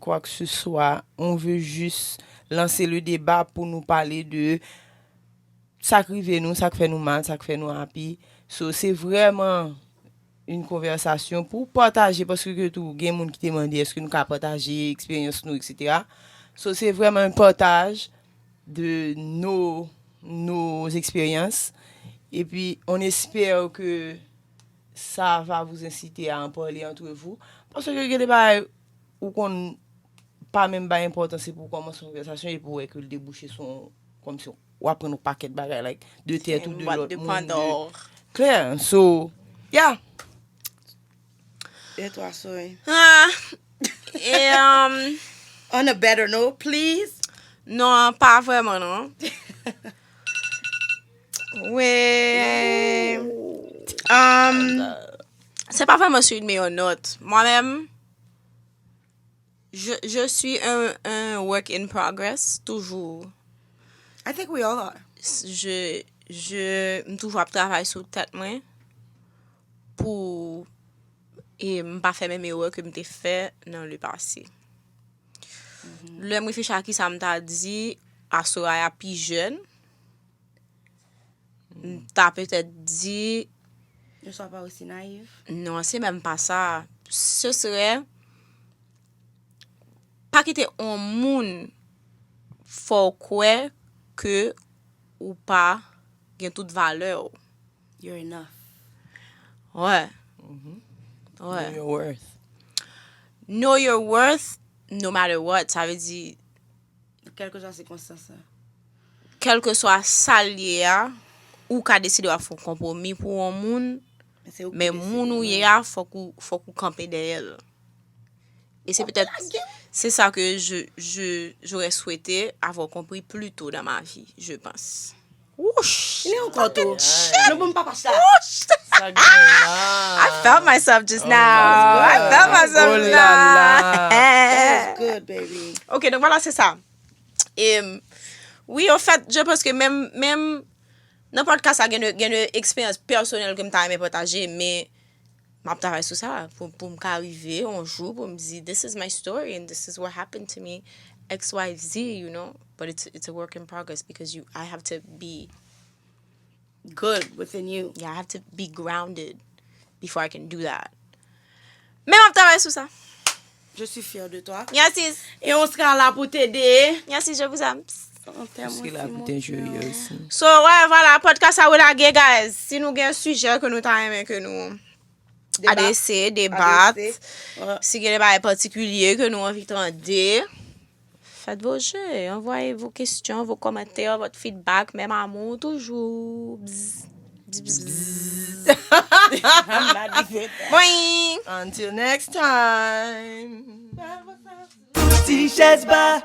quoi que ce soit. On veut juste lancer le débat pour nous parler de sa k rive nou, sa k fè nou mal, sa k fè nou happy. So, se vrèman yon konvèsasyon pou pataje, paske ke tou gen moun ki te mande èske nou ka pataje eksperyans nou, et cetera. So, se vrèman yon pataj de nos, nos expériences. Et puis, on espère que ça va vous inciter à en parler entre vous. Paske gen de bagay ou konn pa menm bay enpòtans, se pou w kòmanse yon konvèsasyon epi w wè ke l debouche sou yon, kòmsi w aprann yon pakèt bagay, like, de tèt ou, de lòt moun, de klè. So, yeah. E twa, sorry. Ah, e, um, On a better note, please. Non, pa vrèman non. Wi. Um, c'est pas vraiment sur une meilleure note. Moi-même, je, je suis un, un work in progress, toujours. I think we all are. Je, je, m toujou ap travay sou tèt mwen pou e m pa fè menm erè ke m te fè nan le passé. Lè m reflechi a kisa m ta di a Soraya pi jèn, m ta petèt di Ne sois pas aussi naïve. Non, se menm pa sa. Ce serait pa kite yon moun fè w kwè ke ou pa gen tout valè w. You're enough. Ouais. Know Ouais. your worth. Know your worth no matter what. Sa vle di, Kèlkeswa sikonstans la. Kèlkeswa sa l ye a, ou ka deside w ap fè yon konpwomi pou yon moun, Men se ou ki men deside, moun ou ouais. ye a, fòk ou, fòk ou kanpe dèyè l. E se petèt, se sa ke je, je, j'aurais souhaité avoir compris plus tôt dans ma vie, je pense. Wouch! Li ankò tou. Nou bon papa sa. Sa gen la. I felt myself just now. I felt myself Oh just la now. la. That was good, baby. Ok, donk vwala, se sa. E, wi, an fèt, je pense que menm, menm nan podcast sa, gen de, gen de eksperyans pèsonèl ke m ta renmen pataje, men m ap travay sou sa pou, pou m ka rive yon jou pou m di, this is my story and this is what happened to me, X Y Z, you know, but it's, it's a work in progress because you, I have to be, Good within you. Yeah, I have to be grounded before I can do that. Men m ap travay sou sa. Je suis fière de toi. Yeah, sis. Et on sera là pour t'aider. Yeah, sis, je vous aime. On t'aime Paske aussi, la mon pou te cœur. Joye osi. So, ouais, voilà, podcast sa relage, guys. Si nou gen sijè ke nou ta renmen ke nou Débat. adrese, debat, Adrese. Ouais. Si gen de bagay patikilye ke nou anvi tande, faites vos jeux, envoyez vos questions, vos commentaires, votre feedback, même amour toujours. Bzz. Bzz, bzz, bzz. Boing. Until next time. Ti chèz ba.